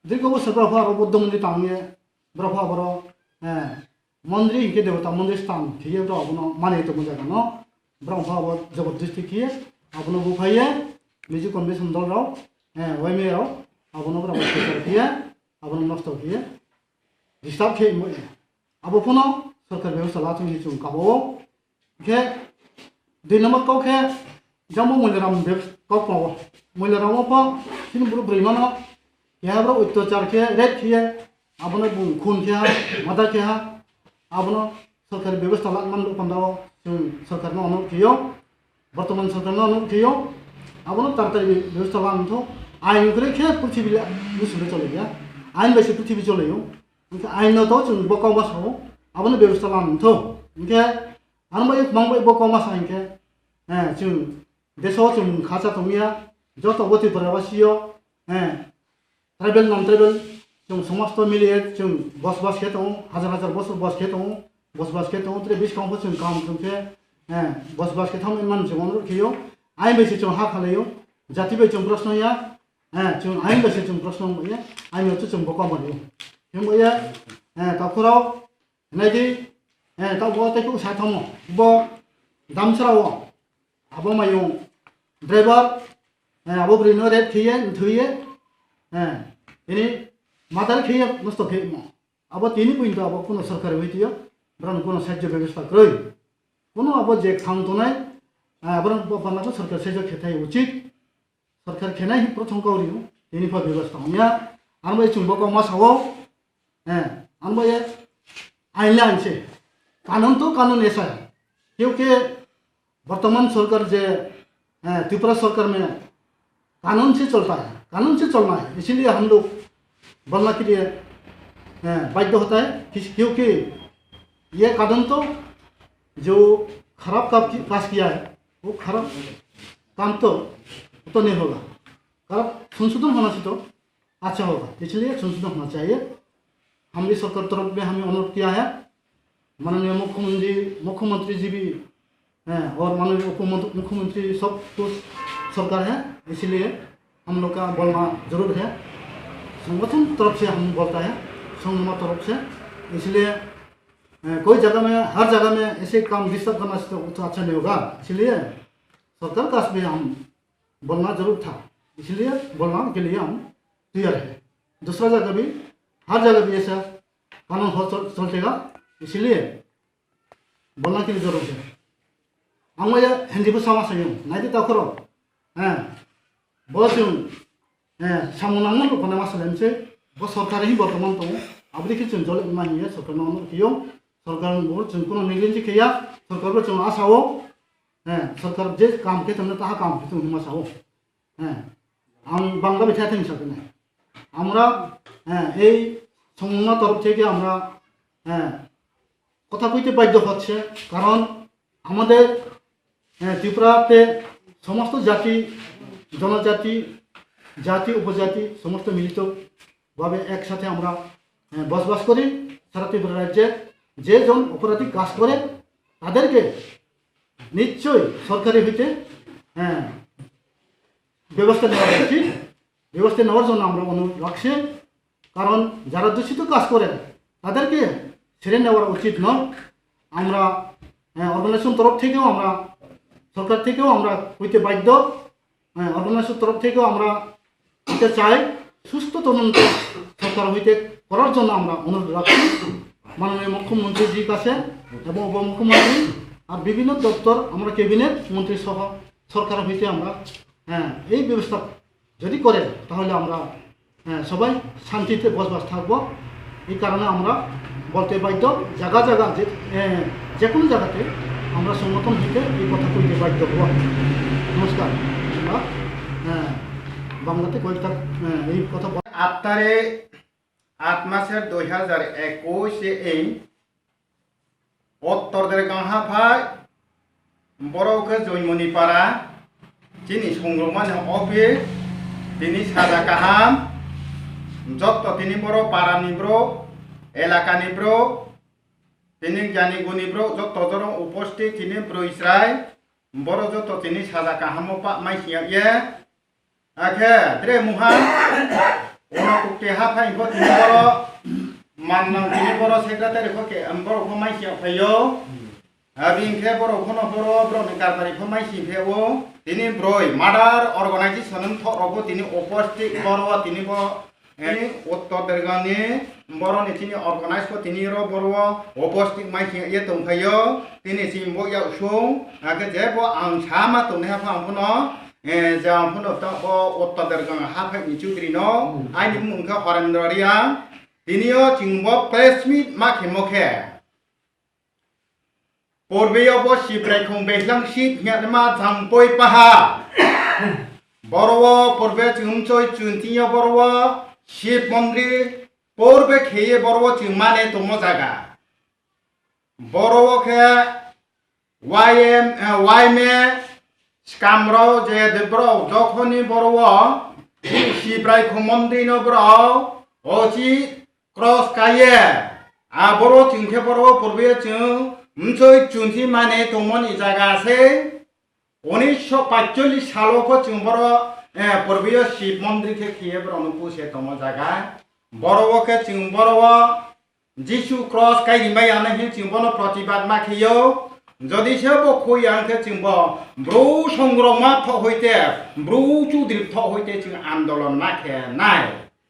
dikho bo sorkar pho aro bo dongdi tangye, borok pho aboro, eh, Mondri hinkhe debota mondri stang khe ye borok abono mani tongma jaga no borok wngkha abo jabardasti khe abono buphai ye Mizo convention dol rok, eh, Y M A rok abono borok bai pressure khe ye abono nosto khe ye disturb khe ye abo phano sorkar bebostha la thung ye chwng kabo o. Hinkhe dui number kok khe jamo Moilaram bebs-, kok pao. Moilaram o pho chini buru bwrwi mano keha borok otyachar khe rape khe ye abono bung khun khe ha, mada khe ha, abono sorkari bebostha la man rok panda o chwng sorkar no ono khiyo, bortoman sorkar no ono khiyo, abono taratari bebostha la mantho, ain kre khe prithibi le musu le chole ya, ain bai se prithibi chole yo, hwnkhe ain no to chwng bo kok ma sao, abono bebostha la mantho, hwnkhe ang bai mang bai bo kok ma sa hwnkhe, eh, chwng deso chwng khacha tongya, joto bo Tripura basio, eh, tribal non tribal chwng somosto miliye chwng bosbas khe tongo, hajar hajar bosor bos khe tongo, bosbas khe tongo, tre biskang pho chwng kam chwng khe, eh, bosbas khe thang man chwng onrok khiyo, ain bai se chwng ha khalayo, jati bai chwng proshno ya, eh, chwng ain bai se chwng proshno ya, ain bai se chwng bokom bai yo. Himbo ya, eh, takhurok, Naidi, eh, tao bo tei kuk sa thamo. Bo damsra o. Abo mayung driver, eh, abo bwrwi no rape khiye, nthuye, eh, ini murder khiye, nosto khiye mo. Abo tini puinto abo kuno sorkari hui tiyo, borok kuno sajjo bebostha kwrwi. Kuno abo je khang tonai, eh, borok bo bana ko sorkar sajjo khe thai uchit. Sorkar khenai hi prothom kauri o, tini pha bebas tong ya. Ang bai chwng bo kok ma sao, eh, ang bai ain le ain se. Kanun to kanun esa. Kyunki bortoman sorkar je, eh, Tripura sorkar mein kanun se cholta hai, kanun se cholna hai. Isiliye hum log bolna ke liye, eh, badhyo hota hai, kis-, kyunki ye kanun to jo kharab kaam ki-, kaam kiya hai, वो खराब काम तो, वो तो नहीं होगा। खराब संशोधन होना चाहिए तो अच्छा होगा, इसलिए संशोधन होना चाहिए। हम भी सरकार तरफ में हमें अनुरोध किया है, माननीय मुख्यमंत्री, मुख्यमंत्री जी भी हैं और माननीय उप मुख्य-, मुख्यमंत्री सब कुछ सरकार है, इसलिए हम लोग का बोलना जरूर है। संगठन तरफ से हम बोलता है, संगठन तरफ से, इसलिए अ, कोई जगह में, हर जगह में ऐसे काम डिस्टर्ब करना से तो, तो अच्छा नहीं होगा। इसलिए सरकार का भी हम बोलना जरूर था, इसलिए बोलना के लिए हम तैयार है। दूसरा जगह भी, हर जगह भी ऐसा कानून हो चल, चलतेगा, इसलिए बोलना के लिए जरूर है। Ang bai ya hindi bo sama sayo, naidi ta khoro. Eh, bo chwng, eh, samung nangma rok khonai ma salai mse, bo sorkar hi bortoman tongo, aboni khe chwng jole ma hiya sorkar no ono khiyo, sorkar bo chwng kuno negligence khiya, sorkar bo chwng asa o, eh, sorkar je kam khe tongno taha kam khe tong hima sao. হ্যাঁ, আম-, বাংলা মিঠাই থেকে হিসাবে নেই। আমরা, হ্যাঁ, এই সংলগ্ন তরফ থেকে আমরা, হ্যাঁ, কথা কইতে বাধ্য হচ্ছে, কারণ আমাদের, হ্যাঁ, ত্রিপুরাতে সমস্ত জাতি, জনজাতি, জাতি, উপজাতি সমস্ত মিলিতভাবে একসাথে আমরা, হ্যাঁ, বসবাস করি। সারা ত্রিপুরা রাজ্যে যে জন অপরাধী কাজ করে, তাদেরকে নিশ্চয়ই সরকারি হইতে, হ্যাঁ, ব্যবস্থা নেওয়া উচিত। ব্যবস্থা নেওয়ার জন্য আমরা অনুরোধ রাখছি, কারণ যারা দূষিত কাজ করে তাদেরকে ছেড়ে নেওয়া উচিত নয়। আমরা, হ্যাঁ, অর্গানাইজেশন তরফ থেকেও আমরা, সরকার থেকেও আমরা হইতে বাধ্য, হ্যাঁ, অর্গানাইজেশন তরফ থেকেও আমরা দিতে চাই। সুস্থ তদন্ত সরকার হইতে করার জন্য আমরা অনুরোধ রাখছি মাননীয় মুখ্যমন্ত্রীজির কাছে এবং উপমুখ্যমন্ত্রী আর বিভিন্ন দপ্তর, আমরা ক্যাবিনেট মন্ত্রী সহ সরকার হইতে আমরা, হ্যাঁ, এই ব্যবস্থা যদি করে তাহলে আমরা, হ্যাঁ, সবাই শান্তিতে বসবাস থাকবো। এই কারণে আমরা বলতে বাধ্য, জায়গা জায়গা যে, এ, যে কোনো জায়গাতে আমরা সংগঠন হইতে এই কথা কইতে বাধ্য হবো। নমস্কার। আমরা, হ্যাঁ, বাংলাতে কয়েকটা, হ্যাঁ, এই কথা বল- আট তারিখ, আট মাসের দুই হাজার একুশ এ এই উত্তর দেরগাঁও হাফাই, বড় কে জৈমনি পাড়া, চিনি সংগ্রমণে অফিস, তিনি সাজা কাহাম, যত তিনি বড় পাড়া নিব্র, এলাকা নিব্র, তিনি জ্ঞানী গুণী ব্র, যত জন উপস্থিত, তিনি ব্রইসরাই, বড় যত তিনি সাজা কাহামো পা মাইসিয়া ইয়ে, Akhe, tre muha, ono kukte ha phai pho tini boro, mannang tini boro secretary pho ke, am, boro pho mai siya phaio. Abing khe boro pho no boro, boro ni karmari pho mai si phe o. Tini broi, murder organization wng thok rok bo tini opposite boro, tini bo, eh, Uttor Dergani, boro ni tini organize pho tini ro boro, opposite mai si ye tong phaio. Tini si bo ya usung, akhe je bo ang sama tong nai ha pho ang pho no, Eh, je ang phano ta bo Uttor Dergang haphai ni chudri no, hmm, aini mung khe Horendra Reang, Tini o chwng bo press meet ma khemo khe, purbe o bo Sibrai khong Bailang Sib hwnma Jangpoi Paha. Boro o purbe chwng mchoi chwng tini o boro o Sib Mondri purbe kheye boro o chwng mane tongmo jaga. Boro o khe Y M, eh, Y M A scam rok je de borok jokhoni boro o Sibrai khong Mondri no borok ochi cross kaiye. A boro chwng khe boro o purbe chwng mchoi chwng thi mane tongmoni jaga se. Unisho paitchollish salo kho chwng boro, eh, purbe o Sib Mondri khe khiye borok no puse tongmo jaga. Boro o khe chwng boro o Jisu cross kai rimai ano hin chwng bono protibad ma khiyo. Jodi se bo khui ang khe chwng bo bru songrok ma thok hoite, bru chudri thok hoite chwng andolon ma khe nai.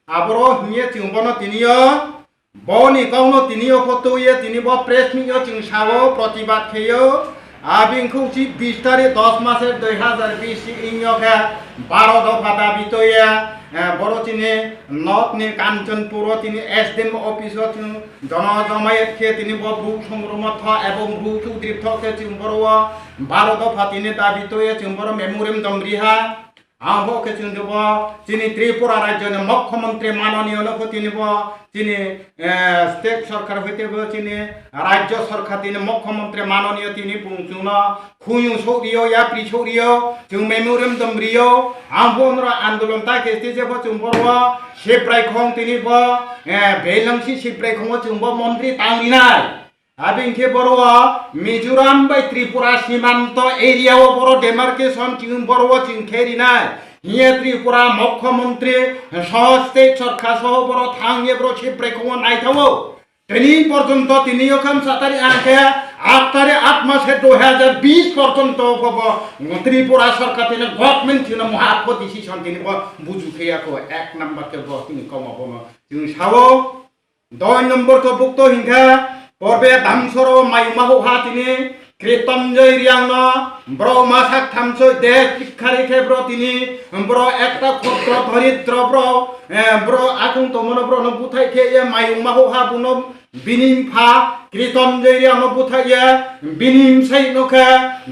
Aboro hiye chwng bono tini o, boni kok no tini o photo ye tini bo press meet o chwng sao protibad khiyo. Abing khuchi bis tarik dos maser dui hazar bis inyo khe baro dopha dabi toye, eh, boro chini North ni Kanchanpur o tini S D M office o chwng jono jomayet khe tini bo bru songrok ma tho ebong bru chudri thok khe chwng boro o baro dopha tini dabi toye chwng boro memorandum riha. Ang bo khe chwng bo chini Tripura rajyo ni Mukhyamantri manoniyo no kho tini bo chini, eh, state sorkar hoite bo chini rajyo sorkar tini Mukhyamantri manoniyo tini bung chwngno khuyung sok rio, yapri sok rio, chwng memorandum rio. Ang bo onora andolon ta khe tei je bo chwng boro o Sibrai khong tini bo, eh, Bailang Sib Sibrai khong o chwng bo mondri tang rinai. Abing khe boro o Mizoram bai Tripura simanto area o boro demarcation chwng boro o chwng khe rinai. Hiye Tripura Mukhyamantri soho state sorkar soho boro thang ye boro Sibrai khong o naithawo. Tini porjonto tini o khamsa tarik ang khe aat tarik aat mase dui hazar bis porjonto bo, bo Tripura sorkar tini government chwngno moha apho decision tini bo buju khe ya kho ek number khe bo tini komo bono chwng sao. Doi number khe bukto hinkha porbe damsoro mayung mahu ha tini Kritonjoy Riang no bro masak thamsoi de chikkari khe bro tini bro ekta khotro doridro bro, eh, bro akung tomono bro no buthai khe ye mayung mahu ha buno bini pha Kritonjoy Riang no buthai ye bini sai no khe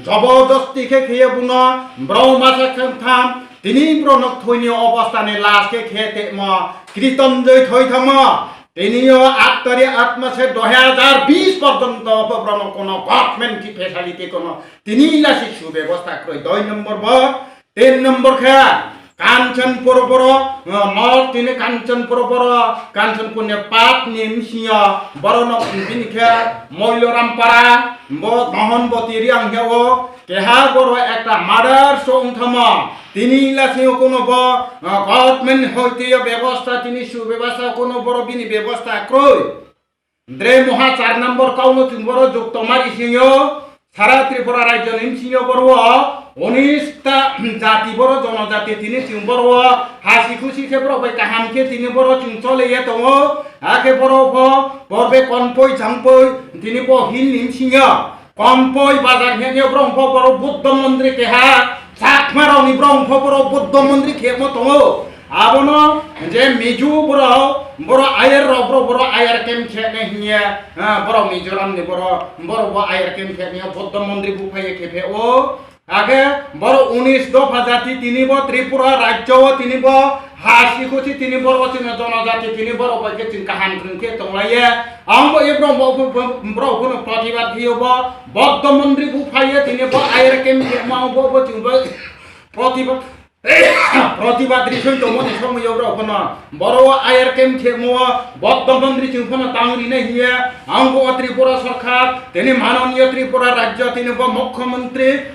jobodosti khe khe ye buno bro masak tham tini bro no thoi ni obostha ni last khe khe te mo Kritonjoy thoi thamo. Tini o aat tarik aat mase dui hazar bis porjonto borok no kono government ki facility kono tini lasi subebostha kroi doi number bo. Tin number khe Kanchanpur boro, eh, North tini Kanchanpur boro, Kanchanpur ni pat ni msio boro no bini khe Moiloram para, bo Mohonboti Riang heo, keha boro ekta murder so wngthamo. Tini lasio kono bo, ah, government hoite yo bebostha tini subebostha kono boro bini bebostha kroi. Dre moha char number kauno chwng boro jukto mari singyo. Sara Tripura rajyo ni singyo boro unis ta jati boro jonojati tini chwng boro hasi khusi khe boro bai kaham khe tini boro chwng chole ye tongo. Akhe boro bo porbe konpoi jangpoi tini bo hill ni singyo. Kompoi bazar hwnwi borok wngkha borok Buddha mondri keha, Chakma rokni borok wngkha borok Buddha mondri khemo tongo. Abono je Mizo borok, borok ayar rok borok, borok ayar kem khene hinya, ha, borok Mizoram ni borok, borok bo ayar kem khene Buddha mondri buphai khe phe o. Age borok unis dopha jati tini bo Tripura rajyo o tini bo ha sikhusi tini borok chini jonojati tini borok bai khe chwng kaham kwrwng khe tonglaiya. Ang bo ye borok bo, bo, borok bono protibad khe bo Boddo mondri buphaiya tini bo ayar kem khe ma bo bo chwng bo protibad, protibad ri soi tongmani somoi yo borok bono. Boro o ayar kem khemo, Boddo mondri chwng phano tang rinai hiya, ang bo o Tripura sorkar, tini manoniyo Tripura rajyo, tini bo mukhyamantri,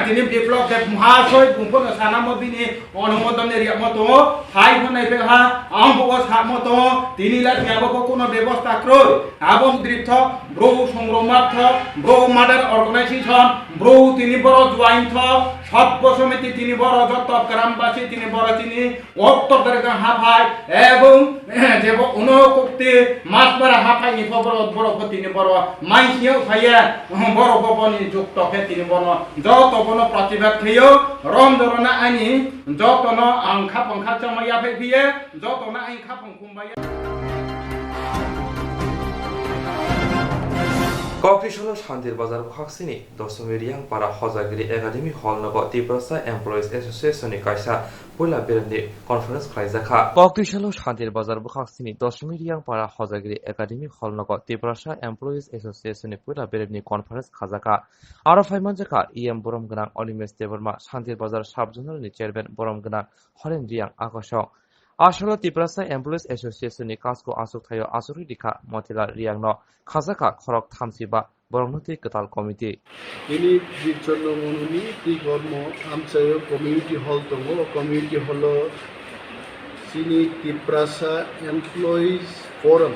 tini Biplab Deb Mahasoi, bung phano sanamo bini onumodon ni riyamo tongo, hai phano nai pekha, ang bo o samo tongo, tini la thiyabo bo kuno bebosta kroi, abo driptho, bro songroma tho, bro murder organization, bro tini boro join tho, Sabbo Somiti tini boro jotto Grambasi tini boro tini, Uttor Dargam haphai, ebong, jebo uno kokti, Masbara haphai ni pho borok, borok pho tini borok, maisiyo phaiya, borok pho boni jukto khe tini bono, joto bono protibad kheyo, rom jorona ani, jotono ang khapang khakchangma yaphai phiye, jotono ang khapang khumbai. Koktisalo Santir Bazar bwkhaksini Doshmi Riyangpara Hojagiri Academy Hall nogo Tiprasa Employees Association ni kaisa puila beremni conference khlaijakha. Koktisalo Santir Bazar bwkhaksini Doshmi Riyangpara Hojagiri Academy Hall nogo Tiprasa Employees Association ni puila beremni conference khajakha. Aro phaimanjakha E M borom gwnang Animesh Debbarma, Santir Bazar Sub Zonal ni Chairman borom gwnang Horen Riyang Akosong. Asolo Tiprasa Employees Association ni kasko aswk thaio aswk rwdi kha Motilal Riyang no khajakha khorok thamsi ba borok no twi kwtal committee. Bini Birchondro Mononi twi kormo amchaio community hall tongo, o community hall o chini Tiprasa Employees Forum,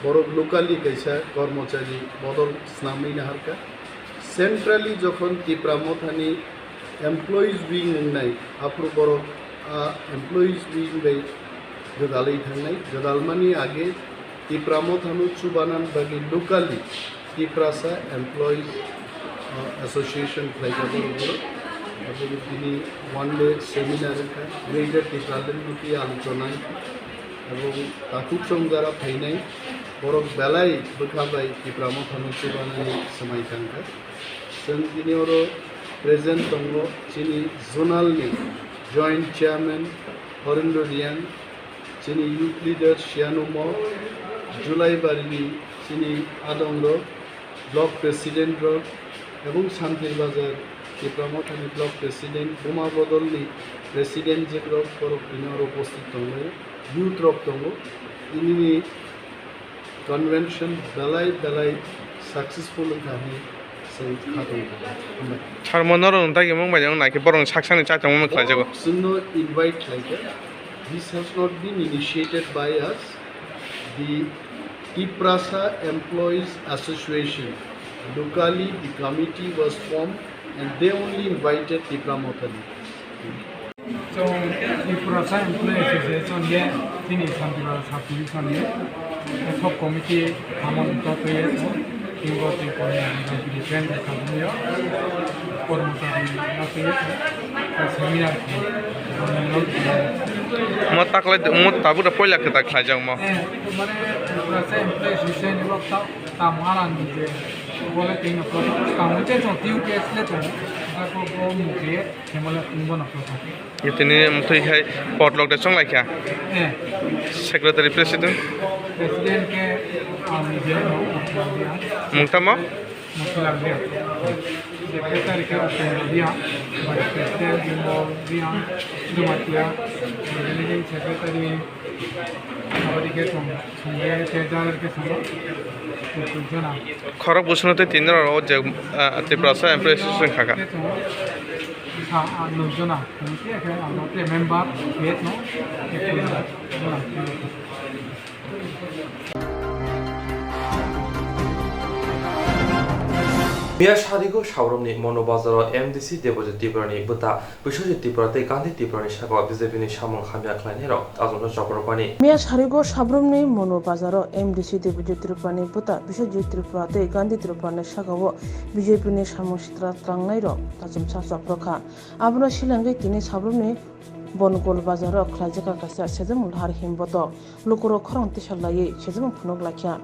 borok locally kaisa kormochari bodol snamwi naharkha. Centrally jokhon Tipra Mothani employees wing wngnai, aphuru borok a employees wing bai gwdalwi thangnai. Gwdalmani age Tipra Mothano chubanan bagwi locally Tiprasa Employees, uh, Association khlaijak borok borok. Aboni tini one day seminar wngkha, Greater Tipraland no twi alochona wngkha. Aboni takhuk chongjara phainai borok belai bwkha bai Tipra Mothano chubanani swmai thangkha. Chwng tini oro present tongo chini zonal ni Joint Chairman Horendra Riyang, chini youth leader Sianumo, Julaibari ni chini adong rok, block president rok, ebong Santir Bazar Tipra Mothani block president, Buma Bodol ni president je rok borok tini oro upasthit tongo, youth rok tongo, tini ni convention belai belai successful wngkha hinwi chwng kha tongo. Hambai. Sir, mo norok nwng tagwi mung bai nwng naikhe borok saksani chaitongma khlaijago. Chwngno invite khlaikha. This has not been initiated by us. The Tiprasa Employees Association, locally the committee was formed and they only invited Tipra Mothani. Chwng Tiprasa Employee Association ye chini Santir Bazar Sub Division ni Ad Hoc Committee hamon to twi ye chwng tingo twi kori ang jagiri pen de khamyo kormochari no twi ye seminar khe. Mo taklai mo tabuk da poila kwtak khlaijak mo. Eh, mane Tiprasa Employee Association ni lok ta, ta mara ni je bole twi no ko kamu te chwng T U K S le to. Ko ko mu ke Hemala tungbo na prothom. Tini mtwi hai potlok de chonglai kha. Eh. Secretary, president. President ke, um, Motilal Riyang. Mung tamo? Motilal Riyang. Secretary ke Upendra Riyang. Vice President Bimbol Riyang. Jamatia. Managing Secretary. Abadi ke song, song ke, ke jar ke song. Tuntun jona. Khorok busuno tei tini rok o je, ah, Tiprasa Employees Association kha kha. Sa, ah, nujona, nujia ke, ah, note member, head no, ke pura, pura. Miya sarigo Sabramni Mono Bazaro M D C Debojit Tiprani bwta Biswajit Tripura tei Gandhi Tripurani sakao B J P ni samung hamya khlainairok achomsa chopropani. Miya sarigo Sabramni Mono Bazaro M D C Debojit Tripurani bwta Biswajit Tripura tei Gandhi Tripurani sakao B J P ni samung sitra twlangnairok achomsa chopro kha. Abono silangwi tini Sabramni Bongol Bazaro khlaijak kaisa sejam lahar himbotok. Lukurok khorang tisa laiwi sejamung phunuk laikha.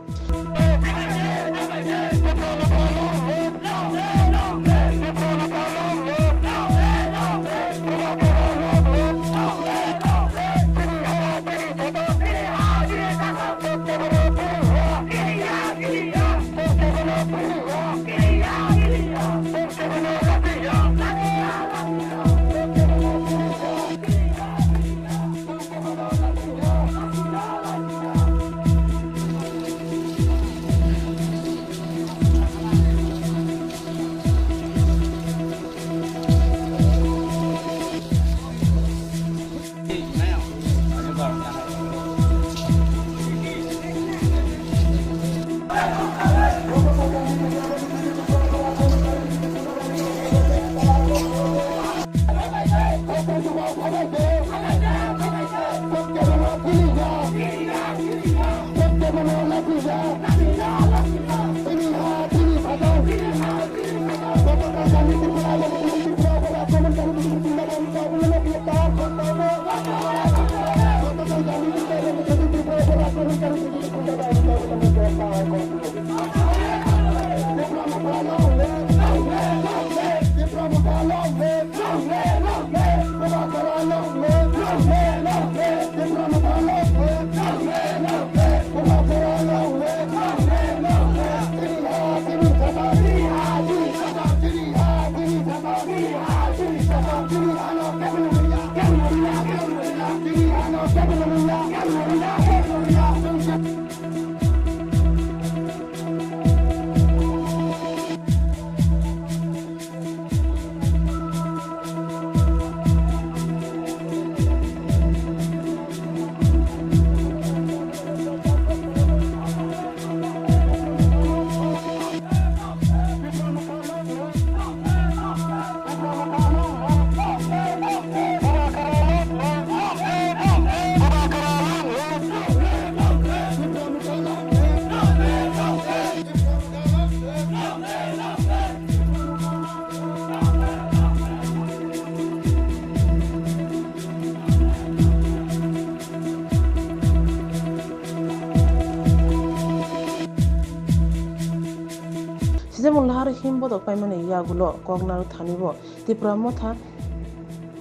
Kodo paimani yagulo kok narwk thani bo Tipra Motha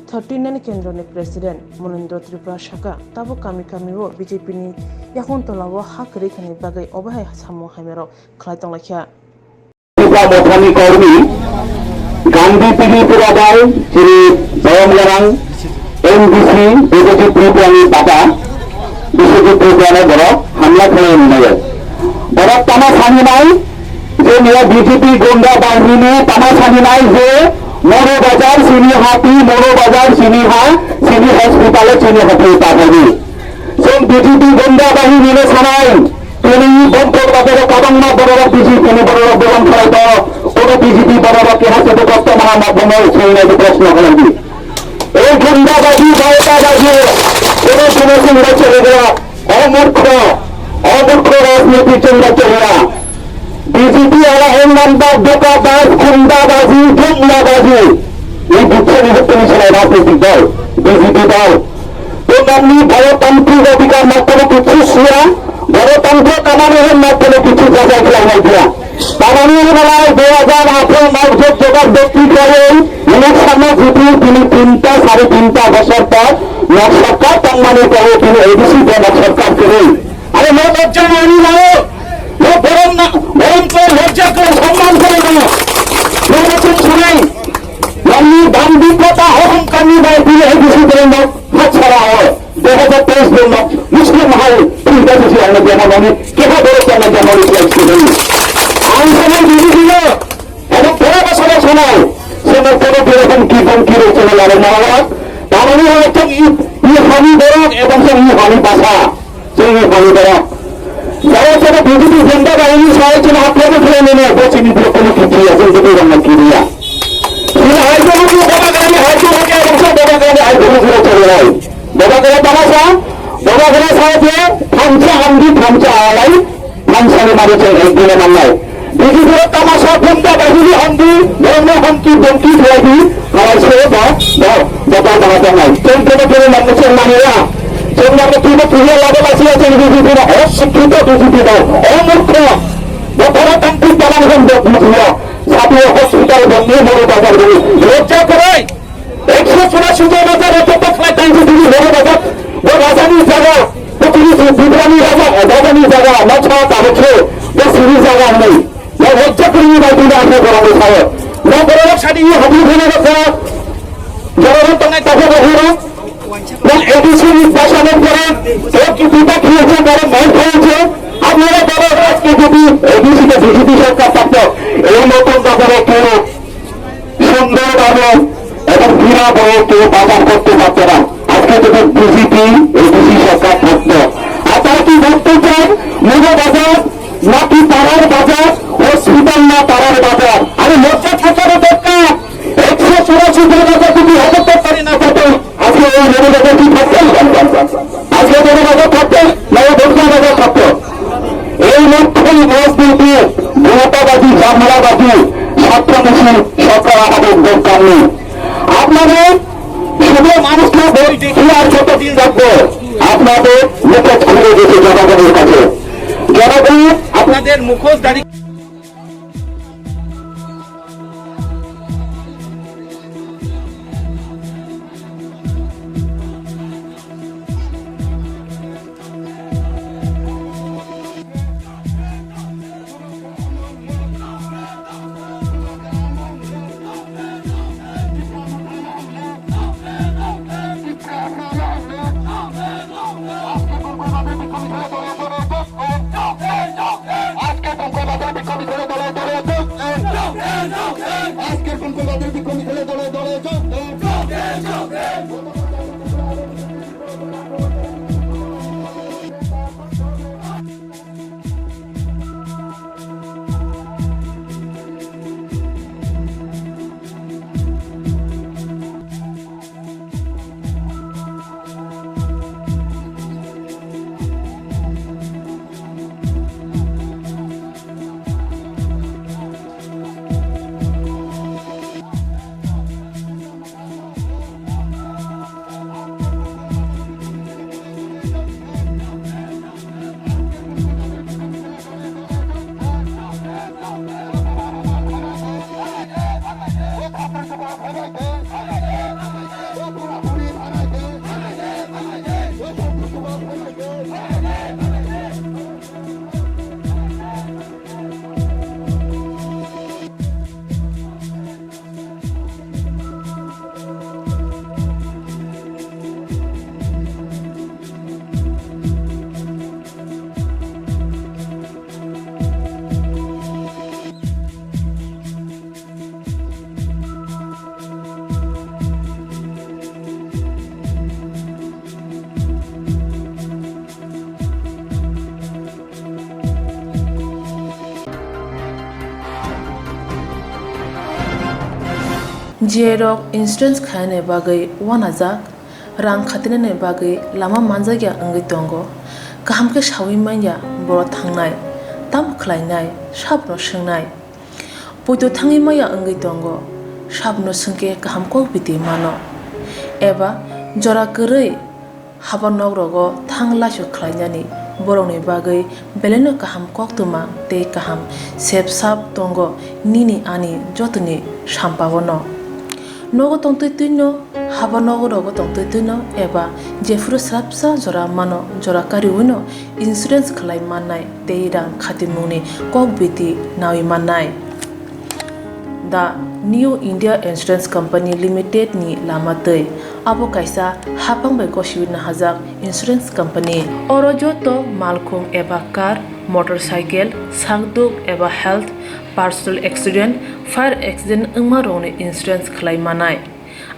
thirty nine kendroni president Monendra Tripura saka, tabuk kami kami o B J P ni yakung tola o ha kwrwi thani bagwi obo hai samung hamya rok khlai tonglaikha. Tipra Mothani kormi, Gandhi Pidi Pura Dal, chini Bayam Garang, M D C, Biswajit Tripura ni papa, Biswajit Tripura no borok hamla khlai nai. Borok tama sani nai, je niya B J P gunda bahini tama sani nai je Moro Bazar chini hati, Moro Bazar chini ha, chini hospital chini hati ta bani. Chwng B J P gunda bahini no sanai, tini Bompor bazar o kwbangma borok B J P ni borok bebak khlai tongo, kono B J P borok keha se bebak tongma na tongma chwng nai proshno khlai di. Ei gunda baji, baeta baji, kono kono chwng bai chwng O murkho, o murkho rajniti chwng bai chwng ya. B J P ala engmanda doka bas, khunda baji, jumla baji. Ei bukhani hukumi sanai rajnitik dol, B J P dol. Tomani galotantriko bikar mattro kichu siya, galotantriko kamani hen mattro kichu jajai khlai nai dia. Tamani hinalai dui hajar atharo March jogar bekti khlaiwi election-o jiti tini tinta, sari tinta bosor por nok sorkar tongmani tongwi tini A D C bo nok sorkar kwrwi. Are nok lojja nani nao, nok borom na, borom ko lojja ko somman kore na. Nok lojja sunai. Nokni dam bikota hohom kami bai tini A D C bo nok Hachara o, dui hajar teis bo nok Muslim hai tinta sisi ang na jamani, keha borok ang na jamani flex kwrwi. Ang sanai bini bini, abo pura basana sanai, sema kono bini hum ki bom ki re sema lare mara, tamani hoi tong i, i hani borok, ebong tong i hani basa, tong i hani borok. Jara jara B J P jenda bahini sai chini aklamo khlai nene, bo chini bini kono kiti ya, chini bini rang na kiti ya. Chini hai jara ni baba gani, hai jara ni abong sa baba gani, hai jara ni chini hai. Baba kena tama sa, baba kena sa je, thamsa hamdi, thamsa alai, thamsa ni mari cheng ek dine manai. Bidi boro tama sa, bunda bahini hamdi, borno hamki, bongki, khlai di, halai se ba, ba, baba baba janai. Cheng kena kena manai cheng manai ya. Cheng manai kena kena laba lasi ya cheng bidi boro, o sikhito bidi boro, o murkho. Bapara tangki tama ni hamdi, bidi boro. Sati hospital bongni, moro bazar bongni. Lojja korai. Ekso churasi jon hajar eto to khlai tangsi tini Moro Bazar, bo rajani jaga, bo tini Tripurani raja, rajani jaga, noksa tabukhe, bo sini jaga hinwi. Bo lojja kwrwini bai tini asai borokni sayo. Bo borok sadi ye hadi khana rokha, jorok tongnai tabuk rokha, bo A D C ni basa nokjora, bo kiti ta khiyajak, borok mai khayajak, apnara borok rajke jodi A D C ke B J P sorkar thakto, ei notun bazaro keu সুন্দরভাবে এবং বিনা ব্যয়ে কেউ বাজার করতে পারত না। আজকে যদি বিজেপি এডিসি সরকার থাকতো, আপনারা কি ভাবতে চান মৌলভীবাজার নাকি তারার বাজার, হসপিটাল না তারার বাজার? আরে লজ্জা থাকারও দরকার। একশো চুরাশি জন বাজার যদি হজরত পারি না পাতো, আজকে এই মৌলভীবাজার কি থাকতো? আজকে মৌলভীবাজার থাকতো না এই ভোটবাজার থাকতো? এই মিথ্যা রাজনীতি, ভূতাবাজি, জামলাবাজি, ছাত্র মিছিল, সরকার আমাদের দরকার নেই। আপনাদের শুধু মানুষকে বই দেখিয়ে আর কতদিন রাখবো? আপনাদের মুখোশ খুলে গেছে জনগণের কাছে। জনগণ আপনাদের মুখোশ দাঁড়িয়ে J rok insurance khainani bagwi uanajak, rang khatinani bagwi lama manjakya wngwi tongo. Kaham khe sawi manya borok thangnai, tamo khlainai, sabno swngnai. Poito thangwi maya wngwi tongo, sabno swngkhe kaham kok biti mano. Eba jora kwrwi haba nok rogo thang laisu khlainani borokni bagwi belaino kaham koktwma tei kaham sep sap tongo nini ani jotoni sampaono. Nogo tongtwi twino, haba nogo rogo tongtwi twino eba jephuru swrapsa jora mano jora kariwino insurance khlai mannai tei rang khatimungni kok biti nawi mannai. The New India Insurance Company Limited ni lama twi. Abo kaisa haphang bai gosiwi nahajak insurance company. Oro joto malkhung eba car, motorcycle, sakduk eba health, personal accident, fire accident wngma rokni insurance khlai manai.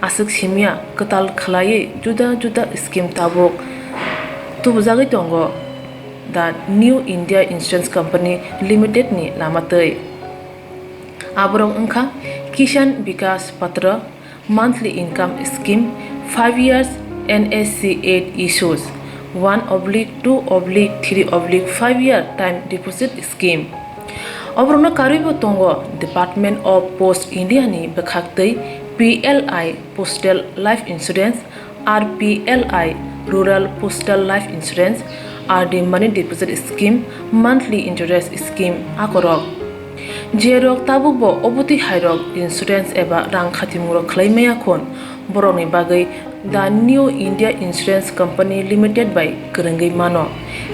Aswk simya kwtal khlaiwi juda juda scheme tabuk tubujagwi tongo the New India Insurance Company Limited ni lama twi. Aborok wngkha Kisan Vikas Patra, monthly income scheme, five years N S C eight issues, one oblique two oblique three oblique five year time deposit scheme. Oborokno karwibo tongo Department of Post India ni bwkhaktwi P L I Postal Life Insurance, R P L I Rural Postal Life Insurance, R D Money Deposit Scheme, Monthly Interest Scheme akorok. Jerok tabukbo obotwi hairok insurance eba rang khatimungrok khlai maya khun, borokni bagwi The New India Insurance Company Limited bai kwrwngwi mano,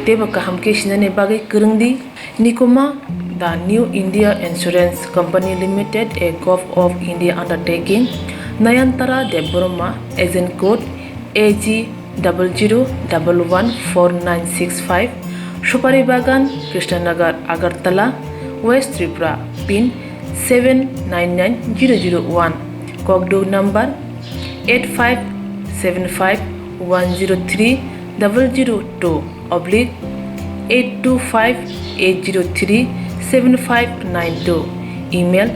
teibo kaham khe sinani bagwi kwrwng di. Nikuma, The New India Insurance Company Limited, a Govt of India undertaking, Nayantara Debbarma, agent code A G double zero double one four nine six five, Supari Bagan, Krishnanagar, Agartala, West Tripura, pin seven nine nine zero zero one, kokduk number eight five seven five one zero three double zero two oblique eight two five eight zero three seven five nine two, email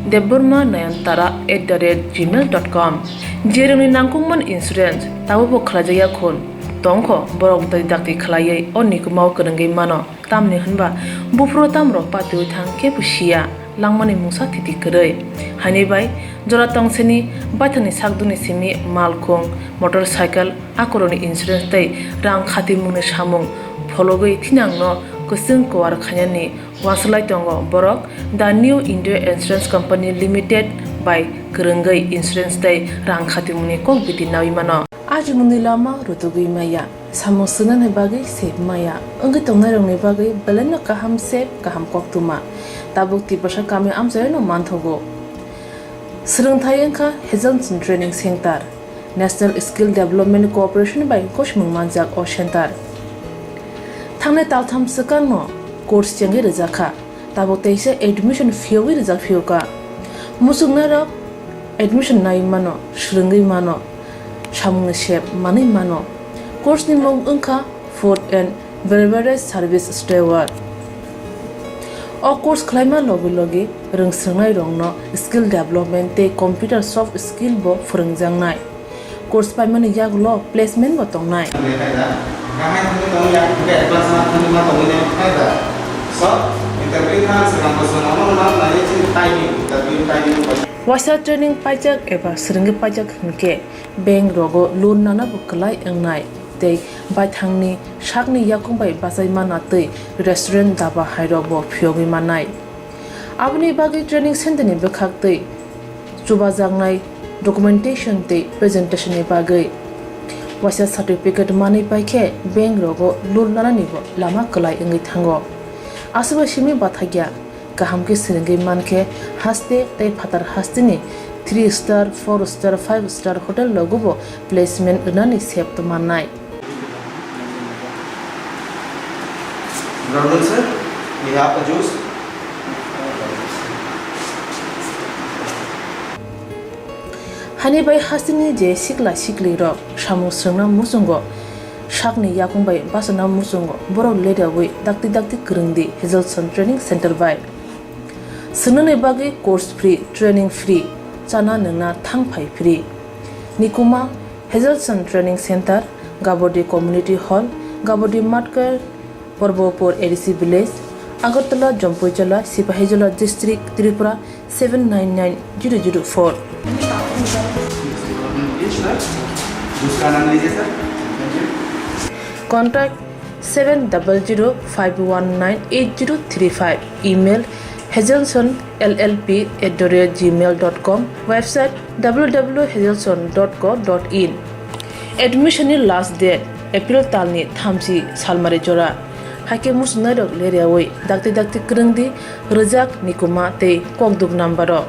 debbarma nayantara at the rate gmail dot com. Jerokni nangkukmani insurance tabukbo khlaijakya khun tongkho, borok twi dakti khlaiwi o nikumao kwrwngwi mano. Tamni hwnba buphuru tamrok patiwi thang kebo siya, langmani mungsa thiti kwrwi. Haini bai jora tongsini baithangni sakdukni simi malkhung, motorcycle, akorokni insurance tei rang khatimungni samung phologwi thinangno kwchwng kuar khainani uansuk lai tongo borok The New India Insurance Company Limited bai kwrwngwi insurance tei rang khatimungni kok biti nawi mano. Ajimungni lama rutugwi maya, samung swngnani bagwi sep maya, wngwi tongnairokni bagwi belaino kaham sep, kaham koktwma. Tabuk Tiprasa kami amchaino manthogo. Swrwngthai wngkha Hazelson Training Center, National Skill Development Corporation bai kosimung manjak o center. Thangnai taltham swkangno course chengwi rwjakha. Tabuk teisa admission phiyogwi rijak phiyokha. Muchungnairok admission naiwi mano, swrwngwi mano, samungni sep manwi mano. Course ni mung wngkha Food and Beverage Service Steward. O course khlaima logi logi rwngswrwngnairokno skill development tei computer soft skill bo phwrwngjaknai. Course paimani yagulo placement bo tongnai. Waisa training paijak eba swrwngwi paijak hinkhe bank rogo loan nana bo kwlai wngnai tei baithangni sakni yakung bai bachai mana twi restaurant, daba hairok bo phiyogwi mannai. Aboni bagwi training center ni bwkhak twi chubajaknai documentation tei presentation ni bagwi waisa certificate manwi paikhe bank rogo loan nanani bo lama kwlai wngwi thango. Aswkbai simi bathakya kaham khe swrwngwi mankhe haste tei phatar hasteni three star, four star, five star hotel rogo bo placement rwnani sep tongmannai. Brother sir, we have a juice. Hani bai hasteni je sikla sikli rok samung swrwngna muchungo sakni yakung bai bachana muchungo borok ledawi dakti dakti kwrwngdi Hazelson Training Center bai. Swngnani bagwi course free, training free, chana nwngna thang phai phri. Nikuma Hazelson Training Center, Gabodi Community Hall, Gabodi Matkar, Porbopur A D C Village, Agartala, Jampuijola, Sipahijola District, Tripura seven nine nine zero zero four. Contact seven double zero five one nine eight zero three five. Email hazelson L L P at the rate gmail dot com. Website w w w hazelson dot co dot in. Admission ni last date April talni thamchi salmari jora. Haikhe muchungnairok leryawi dakti dakti kwrwngdi, rwjak, nikuma tei kokduk number o.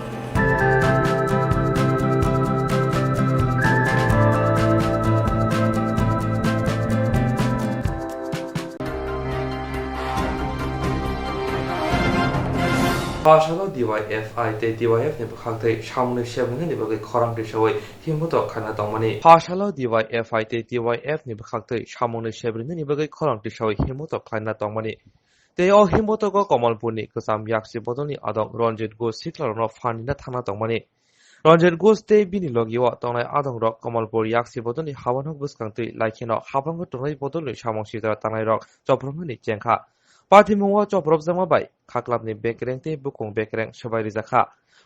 Pasalo D Y F I tei D Y F ni bwkhaktwi samungni sebrinani bagwi khorang tisawi himbotok khaina tongmani. Pasalo D Y F I tei D Y F ni bwkhaktwi samungni sebrinani bagwi khorang tisawi himbotok khaina tongmani. Tei o himbotogo Kamalpurni kwcham yaksi bodolni adong Ranjit Ghosh siklarokno phan rina thangna tongmani. Ranjit Ghosh tei bini logio tongnai adongrok Kamalpur yaksi bodolni habanok bwskang twi laikheno habango tongnai bodolni samung sitra tangnairok chopropmani chengkha. Patimungo chopropjakma bai khaklapni bekereng tei bukung bekereng swbai rijakha.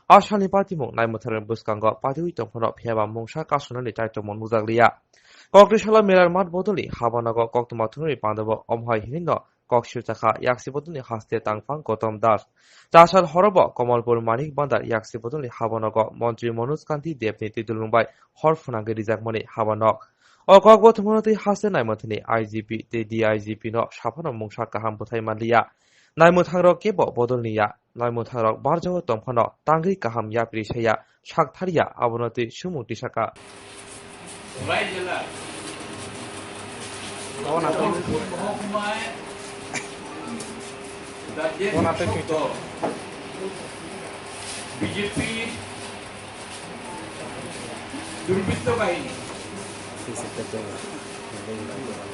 A salni patimung naimwtharni bwskango patiwi tongphano phiyaba mungsa kasunani chaitomung nukjakliya. Kokri salo Melar Math bodolni habanogo koktwma thwngmani pandabo omo hai hinwi no kok sirjakha, yaksi bodolni haste tangphang Gautam Das. Chasal horobo Kamalpur Manik Bandar yaksi bodolni habanogo Montri Manoj Kanti Debni twidulmung bai hor phwnangwi rijakmani habanok. O kokbo thwngmano twi haste naimwthangni I G P tei D I G P no saphano mungsa kaham bwthai manliya. Naimwthangrok kebo bodolniya. Naimwthangrok barjao tongphano tangwi kaham yapri saya sak thariya, abono twi sumung tisaka. Dhalai জেলার কমলপুর মহকুমায় রাজ্যের শাসক দল বিজেপির দুর্বৃত্ত বাহিনী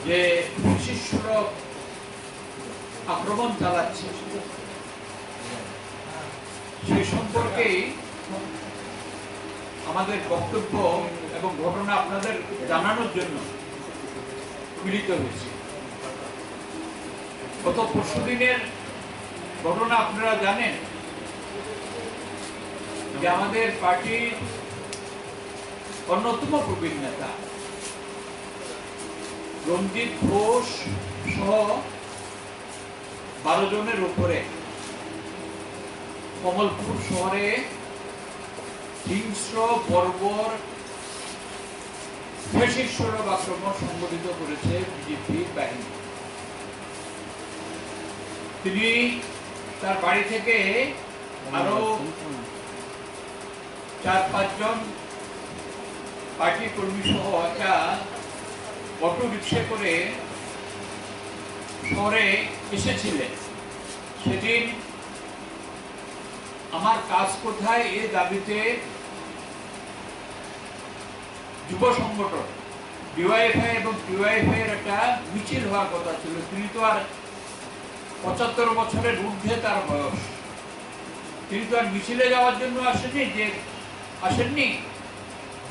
যে ফ্যাসিস্ট সূলভ আক্রমণ চালাচ্ছে, সে সম্পর্কেই আমাদের বক্তব্য এবং ঘটনা আপনাদের জানানোর জন্য মিলিত হয়েছি। গত পরশুদিনের ঘটনা আপনারা জানেন যে আমাদের পার্টির অন্যতম প্রবীণ নেতা রঞ্জিত ঘোষ সহ বারো জনের উপরে কমলপুর শহরে হিংস্র বর্বর ফ্যাসিস্ট সূলভ আক্রমণ সংঘটিত করেছে বিজেপির বাহিনী। তিনি তার বাড়ি থেকে আরো চার পাঁচজন পার্টি কর্মী সহ একটা অটো রিক্সা করে শহরে এসেছিলেন। সেদিন আমার কাজ কোথায় এ দাবিতে যুব সংগঠন ডিওয়াইএফআই এবং টিওয়াইএফআই এর একটা মিছিল হওয়ার কথা ছিল। তিনি তো আর পঁচাত্তর বছরের ঊর্ধ্বে তার বয়স। তিনি তো আর মিছিলে যাওয়ার জন্য আসেননি, যে আসেননি,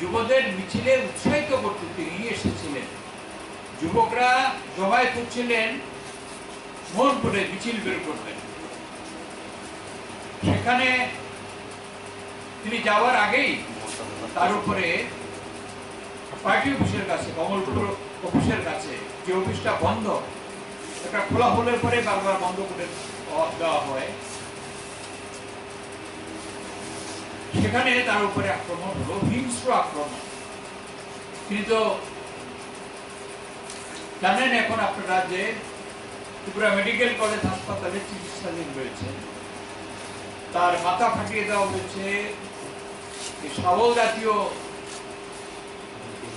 যুবদের মিছিলে উৎসাহিত করতে তিনি এসেছিলেন। যুবকরা জমায়েত হচ্ছিলেন মোহনপুরে মিছিল বের করতেন। সেখানে তিনি যাওয়ার আগেই তার উপরে পার্টি অফিসের কাছে, কমলপুর অফিসের কাছে, যে অফিসটা বন্ধ, এটা খোলা হলে পরে বারবার বন্ধ করে দেওয়া হয়, সেখানে তার উপরে আক্রমণ হলো, হিংস্র আক্রমণ। তিনি তো জানেন এখন আপনারা যে ত্রিপুরা মেডিকেল কলেজ হাসপাতালে চিকিৎসাধীন রয়েছে, তার মাথা ফাটিয়ে দেওয়া হয়েছে, এই শাবল জাতীয়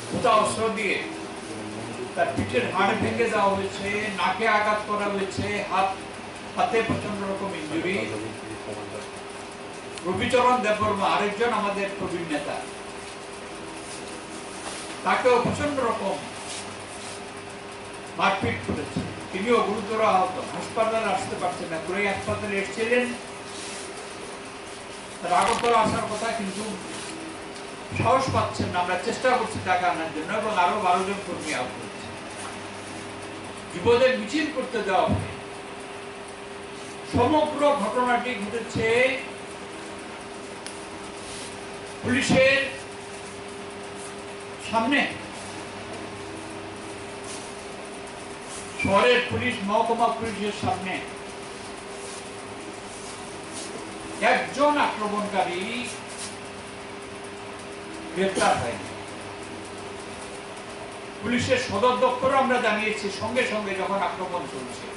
ভোঁতা অস্ত্র দিয়ে তার পিঠের হাড় ভেঙে দেওয়া হয়েছে, নাকে আঘাত করা হয়েছে, হাত, হাতে প্রচন্ড রকম ইনজুরি। রবিচরণ দেববর্মা আরেকজন আমাদের প্রবীণ নেতা, তাকেও প্রচন্ড রকম মারপিট করেছে, তিনিও গুরুতর আহত, হাসপাতালে আসতে পারছেন না। পুরাই হাসপাতালে এসেছিলেন, তার আগরতলা আসার কথা, কিন্তু সাহস পাচ্ছেন না। আমরা চেষ্টা করছি তাকে আনার জন্য এবং আরো বারো জন কর্মী আহত হয়েছে। যুবদের মিছিল করতে দেওয়া হয়। সমগ্র ঘটনাটি ঘটেছে পুলিশের সামনে, শহরের পুলিশ, মহকুমা পুলিশের সামনে। একজন আক্রমণকারী গ্রেপ্তার হয়নি। পুলিশের সদর দপ্তরও আমরা জানিয়েছি সঙ্গে সঙ্গে যখন আক্রমণ চলছে।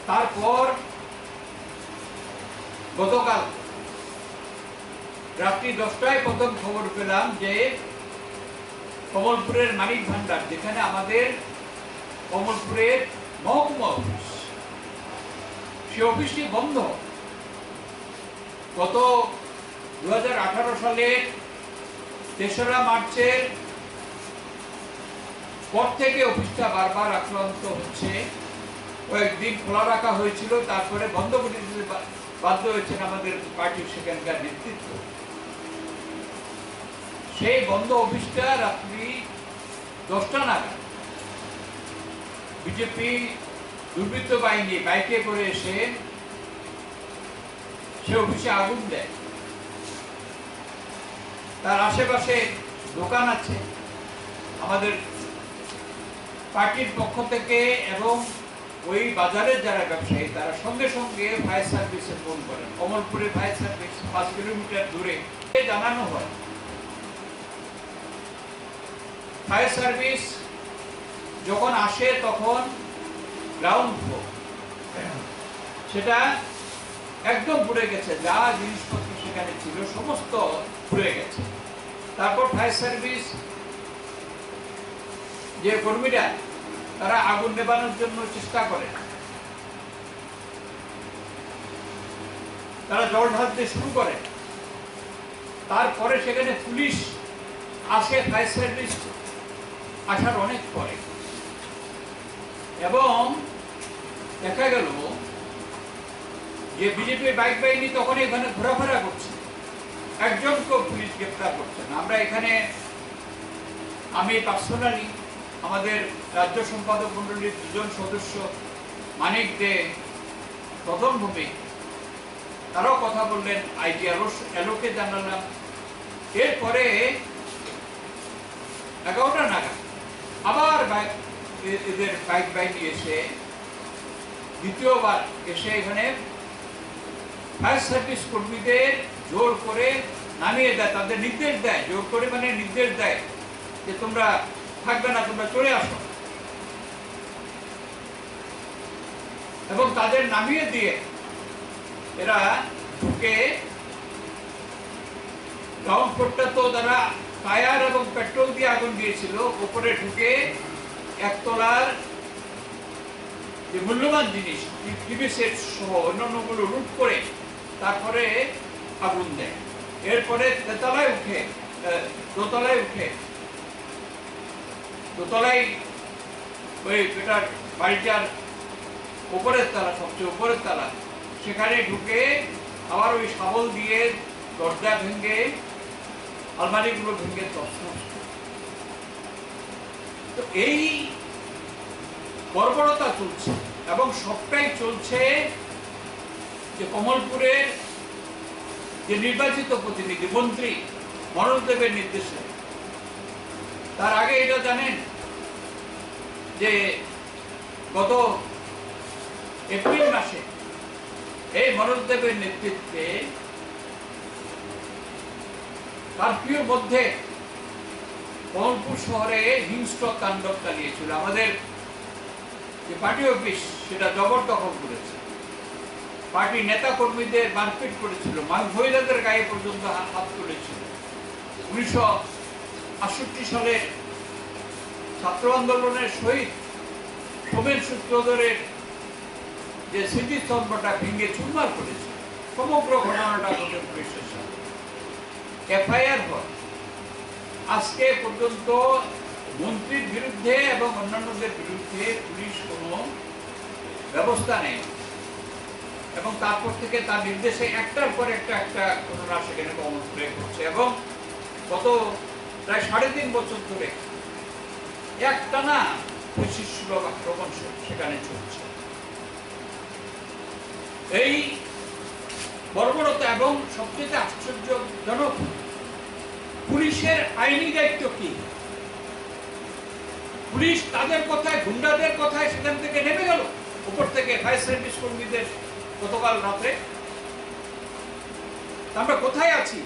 তারপর গতকাল রাত্রি দশটায় প্রথম খবর পেলাম যে কমলপুরের মানিক ভান্ডার, যেখানে আমাদের কমলপুরের মহকুমা অফিস, সে অফিসটি বন্ধ। গত দু হাজার আঠারো সালের তেসরা মার্চের পর থেকে অফিসটা বারবার আক্রান্ত হচ্ছে। কয়েকদিন খোলা রাখা হয়েছিল, তারপরে বন্ধ করে দিতে বা-, বাধ্য হয়েছেন আমাদের পার্টির সেখানকার নেতৃত্ব। সেই বন্ধ অফিসটা রাত্রি দশটা নাগাদ বিজেপি দুর্বৃত্ত বাহিনী বাইকে করে এসে সে অফিসে আগুন দেয়। তার আশেপাশে দোকান আছে। আমাদের পার্টির পক্ষ থেকে এবং ওই বাজারের যারা ব্যবসায়ী, তারা সঙ্গে সঙ্গে ফায়ার সার্ভিসে ফোন করেন। কমলপুরে ফায়ার সার্ভিস পাঁচ কিলোমিটার দূরে। জানানো হয়, ফায়ার সার্ভিস যখন আসে তখন গ্রাউন্ড ফ্লোর সেটা একদম পুড়ে গেছে, যা জিনিসপত্র সেখানে ছিল সমস্ত পুড়ে গেছে। তারপর ফায়ার সার্ভিস যে কর্মীরা, তারা আগুন নেভানোর জন্য চেষ্টা করে, তারা জল ঢালতে শুরু করে। তারপরে সেখানে পুলিশ আসে, ফায়ার সার্ভিস আসার অনেক পরে, এবং দেখা গেল যে বিজেপির বাইক বাহিনী তখন এখানে ঘোরাফেরা করছে, একজনকেও পুলিশ গ্রেপ্তার করছে না। আমরা এখানে, আমি পার্সোনালি, আমাদের রাজ্য সম্পাদক মণ্ডলীর দুজন সদস্য মানিক দে, প্রথম ভূমি, তারাও কথা বললেন, আইজি আলোকে জানালাম। এরপরে এগারোটা নাগাদ আবার বাইক, এ-, এদের বাইক বাহিনী এসে দ্বিতীয়বার এসে এখানে ফায়ার সার্ভিস কর্মীদের জোর করে নামিয়ে দেয়, তাদের নির্দেশ দেয়, জোর করে মানে নির্দেশ দেয় যে, "তোমরা থাকবে না, তোমরা চলে আসো।" এবং তাদের নামিয়ে দিয়ে এরা ঢুকে, গ্রাউন্ড ফ্লোরটা তো তারা টায়ার এবং পেট্রোল দিয়ে আগুন দিয়েছিল, উপরে ঢুকে একতলার যে মূল্যবান জিনিস, টিভি সেট সহ অন্যান্যগুলো লুট করে তারপরে আগুন দেয়। এরপরে তেতলায় উঠে, আহ, দোতলায় উঠে, দোতলায় ওই যেটার বাড়িটার উপরের তলা, সবচেয়ে উপরের তলা, সেখানে ঢুকে আবার ওই শাবল দিয়ে দরজা ভেঙে, আলমারিগুলো ভেঙে তছনছ করে। তো এই বর্বরতা চলছে এবং সবটাই চলছে যে কমলপুরের যে নির্বাচিত প্রতিনিধি মন্ত্রী মনোজ দেবের নির্দেশে। তার আগে এটা জানেন যে গত এপ্রিল মাসে এই মনোজ দেবের নেতৃত্বে কারফিউর মধ্যে কমলপুর শহরে হিংস্র তাণ্ডব চালিয়েছিল। আমাদের যে পার্টি অফিস, সেটা জবরদখল করেছে, পার্টি নেতা কর্মীদের মারপিট করেছিল, মা-, মহিলাদের গায়ে পর্যন্ত হা-, হাত তুলেছিল। উনিশশো আটষট্টি সালে ছাত্র আন্দোলনের শহীদ সোমেন সূত্রধরের যে স্মৃতিস্তম্ভটা ভেঙে চুরমার করেছিল। সমগ্র ঘটনাটা ঘটে পুলিশের সাথে। এফআইআর হয়। আজকে পর্যন্ত মন্ত্রীর বিরুদ্ধে এবং অন্যান্যদের বিরুদ্ধে পুলিশ কোনো ব্যবস্থা নেয়। এবং তারপর থেকে তার নির্দেশে একটার পর একটা একটা ঘটনা সেখানে কমন প্লে করছে এবং গত প্রায় সাড়ে তিন বছর ধরে একটানা ফ্যাসিস্ট সুলভ আক্রমণ সে-, সেখানে চলছে। এই বর্বরতা এবং সবচেয়ে আশ্চর্যজনক, পুলিশের আইনি দায়িত্ব কি? পুলিশ তাদের কথায়, গুন্ডাদের কথায় সেখান থেকে নেমে গেল উপর থেকে, ফায়ার সার্ভিস কর্মীদের গতকাল রাতে। আমরা কোথায় আছি?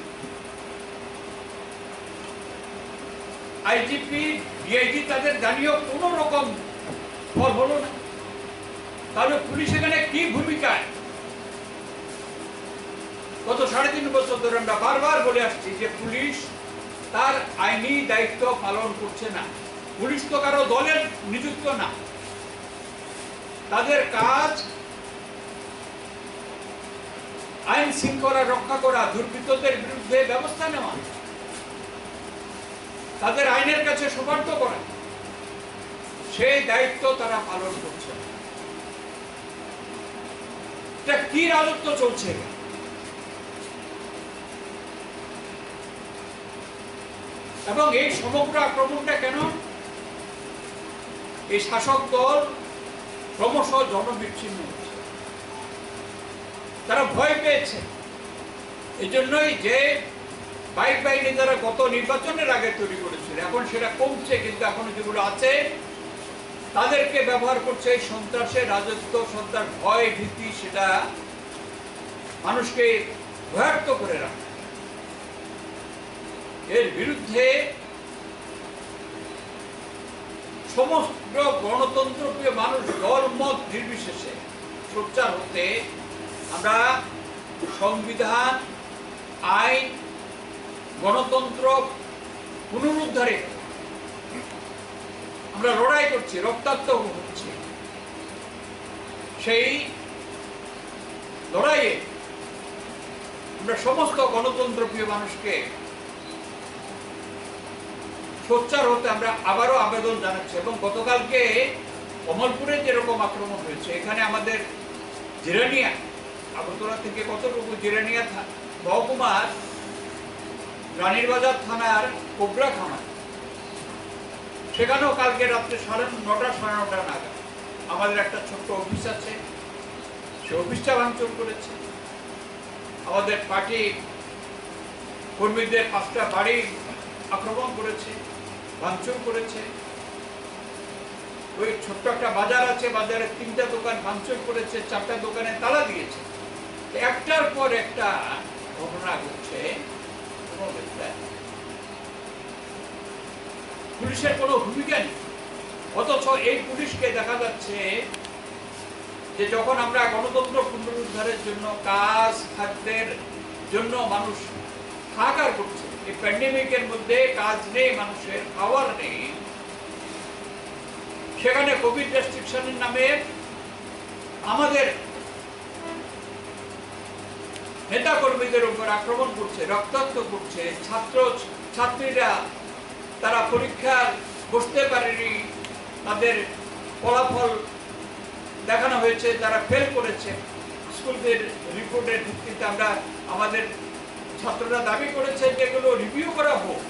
আইজিপি, ডিআইজি তাদের জানিয়েও কোনো রকম ফল হলো না। তাহলে পুলিশ এখানে কি ভূমিকা? গত সাড়ে তিন বছর ধরে আমরা বারবার বলে আসছি যে পুলিশ তার আইনি দায়িত্ব পালন করছে না। পুলিশ তো কারো দলের নিযুক্ত না, তাদের কাজ আইন শৃঙ্খলা রক্ষা করা, দুর্বৃত্তদের বিরুদ্ধে ব্যবস্থা নেওয়া, তাদের আইনের কাছে সোপর্দ করা, সেই দায়িত্ব তারা পালন করছে না। এটা কি রাজত্ব চলছে? এবং এই সমগ্র আক্রমণটা কেন? এই শাসক দল ক্রমশ জনবিচ্ছিন্ন হচ্ছে, তারা ভয় পেয়েছে। এই জন্যই যে বাইক বাহিনী যারা গত নির্বাচনের আগে তৈরি করেছিল, এখন সেটা কমছে, কিন্তু এখনো যেগুলো আছে তাদেরকে ব্যবহার করছে এই সন্ত্রাসের রাজত্ব, সন্ত্রাস, ভয়, ভীতি, সেটা মানুষকে ভয়ার্ত করে রাখে। এর বিরুদ্ধে সমগ্র গণতন্ত্রপ্রিয় মানুষ দল মত নির্বিশেষে সোচ্চার হতে আমরা সংবিধান, আইন, গণতন্ত্র পুনরুদ্ধারে আমরা লড়াই করছি, রক্তাক্ত হচ্ছে। সেই লড়াইয়ে আমরা সমস্ত গণতন্ত্রপ্রিয় মানুষকে সোচ্চার হতে আমরা আবারও আবেদন জানাচ্ছি। এবং গতকালকে কমলপুরে যেরকম আক্রমণ হয়েছে, এখানে আমাদের জিরানিয়া, আগরতলা থেকে কতটুকু, জিরানিয়া থা-, মহকুমার রানীরবাজার থানার কোবরা থানা, সেখানেও কালকে রাত্রে সাড়ে নটা, সাড়ে নটা নাগাদ আমাদের একটা ছোট্ট অফিস আছে, সে অফিসটা ভাঙচুর করেছে। আমাদের পার্টি কর্মীদের পাঁচটা বাড়ি আক্রমণ করেছে, ভাঙচুর করেছে। ওই ছোট্ট একটা বাজার আছে, বাজারে তিনটা দোকান ভাঙচুর করেছে, চারটা দোকানে তালা দিয়েছে। তো একটার পর একটা ঘটনা ঘটছে। কোনো একটা পুলিশের কোনো ভূমিকা নেই, অথচ এই পুলিশকে দেখা যাচ্ছে যে যখন আমরা গণতন্ত্র পুনরুদ্ধারের জন্য, কাজ, খাদ্যের জন্য মানুষ হাহাকার করছে, এই প্যান্ডেমিকের মধ্যে কাজ নেই, মানুষের খাওয়ার নেই, সেখানে কোভিড রেস্ট্রিকশনের নামে আমাদের নেতাকর্মীদের উপর আক্রমণ করছে, রক্তাক্ত করছে, ছাত্র ছাত্রীরা তারা পরীক্ষার বসতে পারেনি, তাদের ফলাফল দেখানো হয়েছে, তারা ফেল করেছে। স্কুলদের রিপোর্টের ভিত্তিতে আমরা, আমাদের ছাত্ররা দাবি করেছে যে এগুলো রিভিউ করা হোক।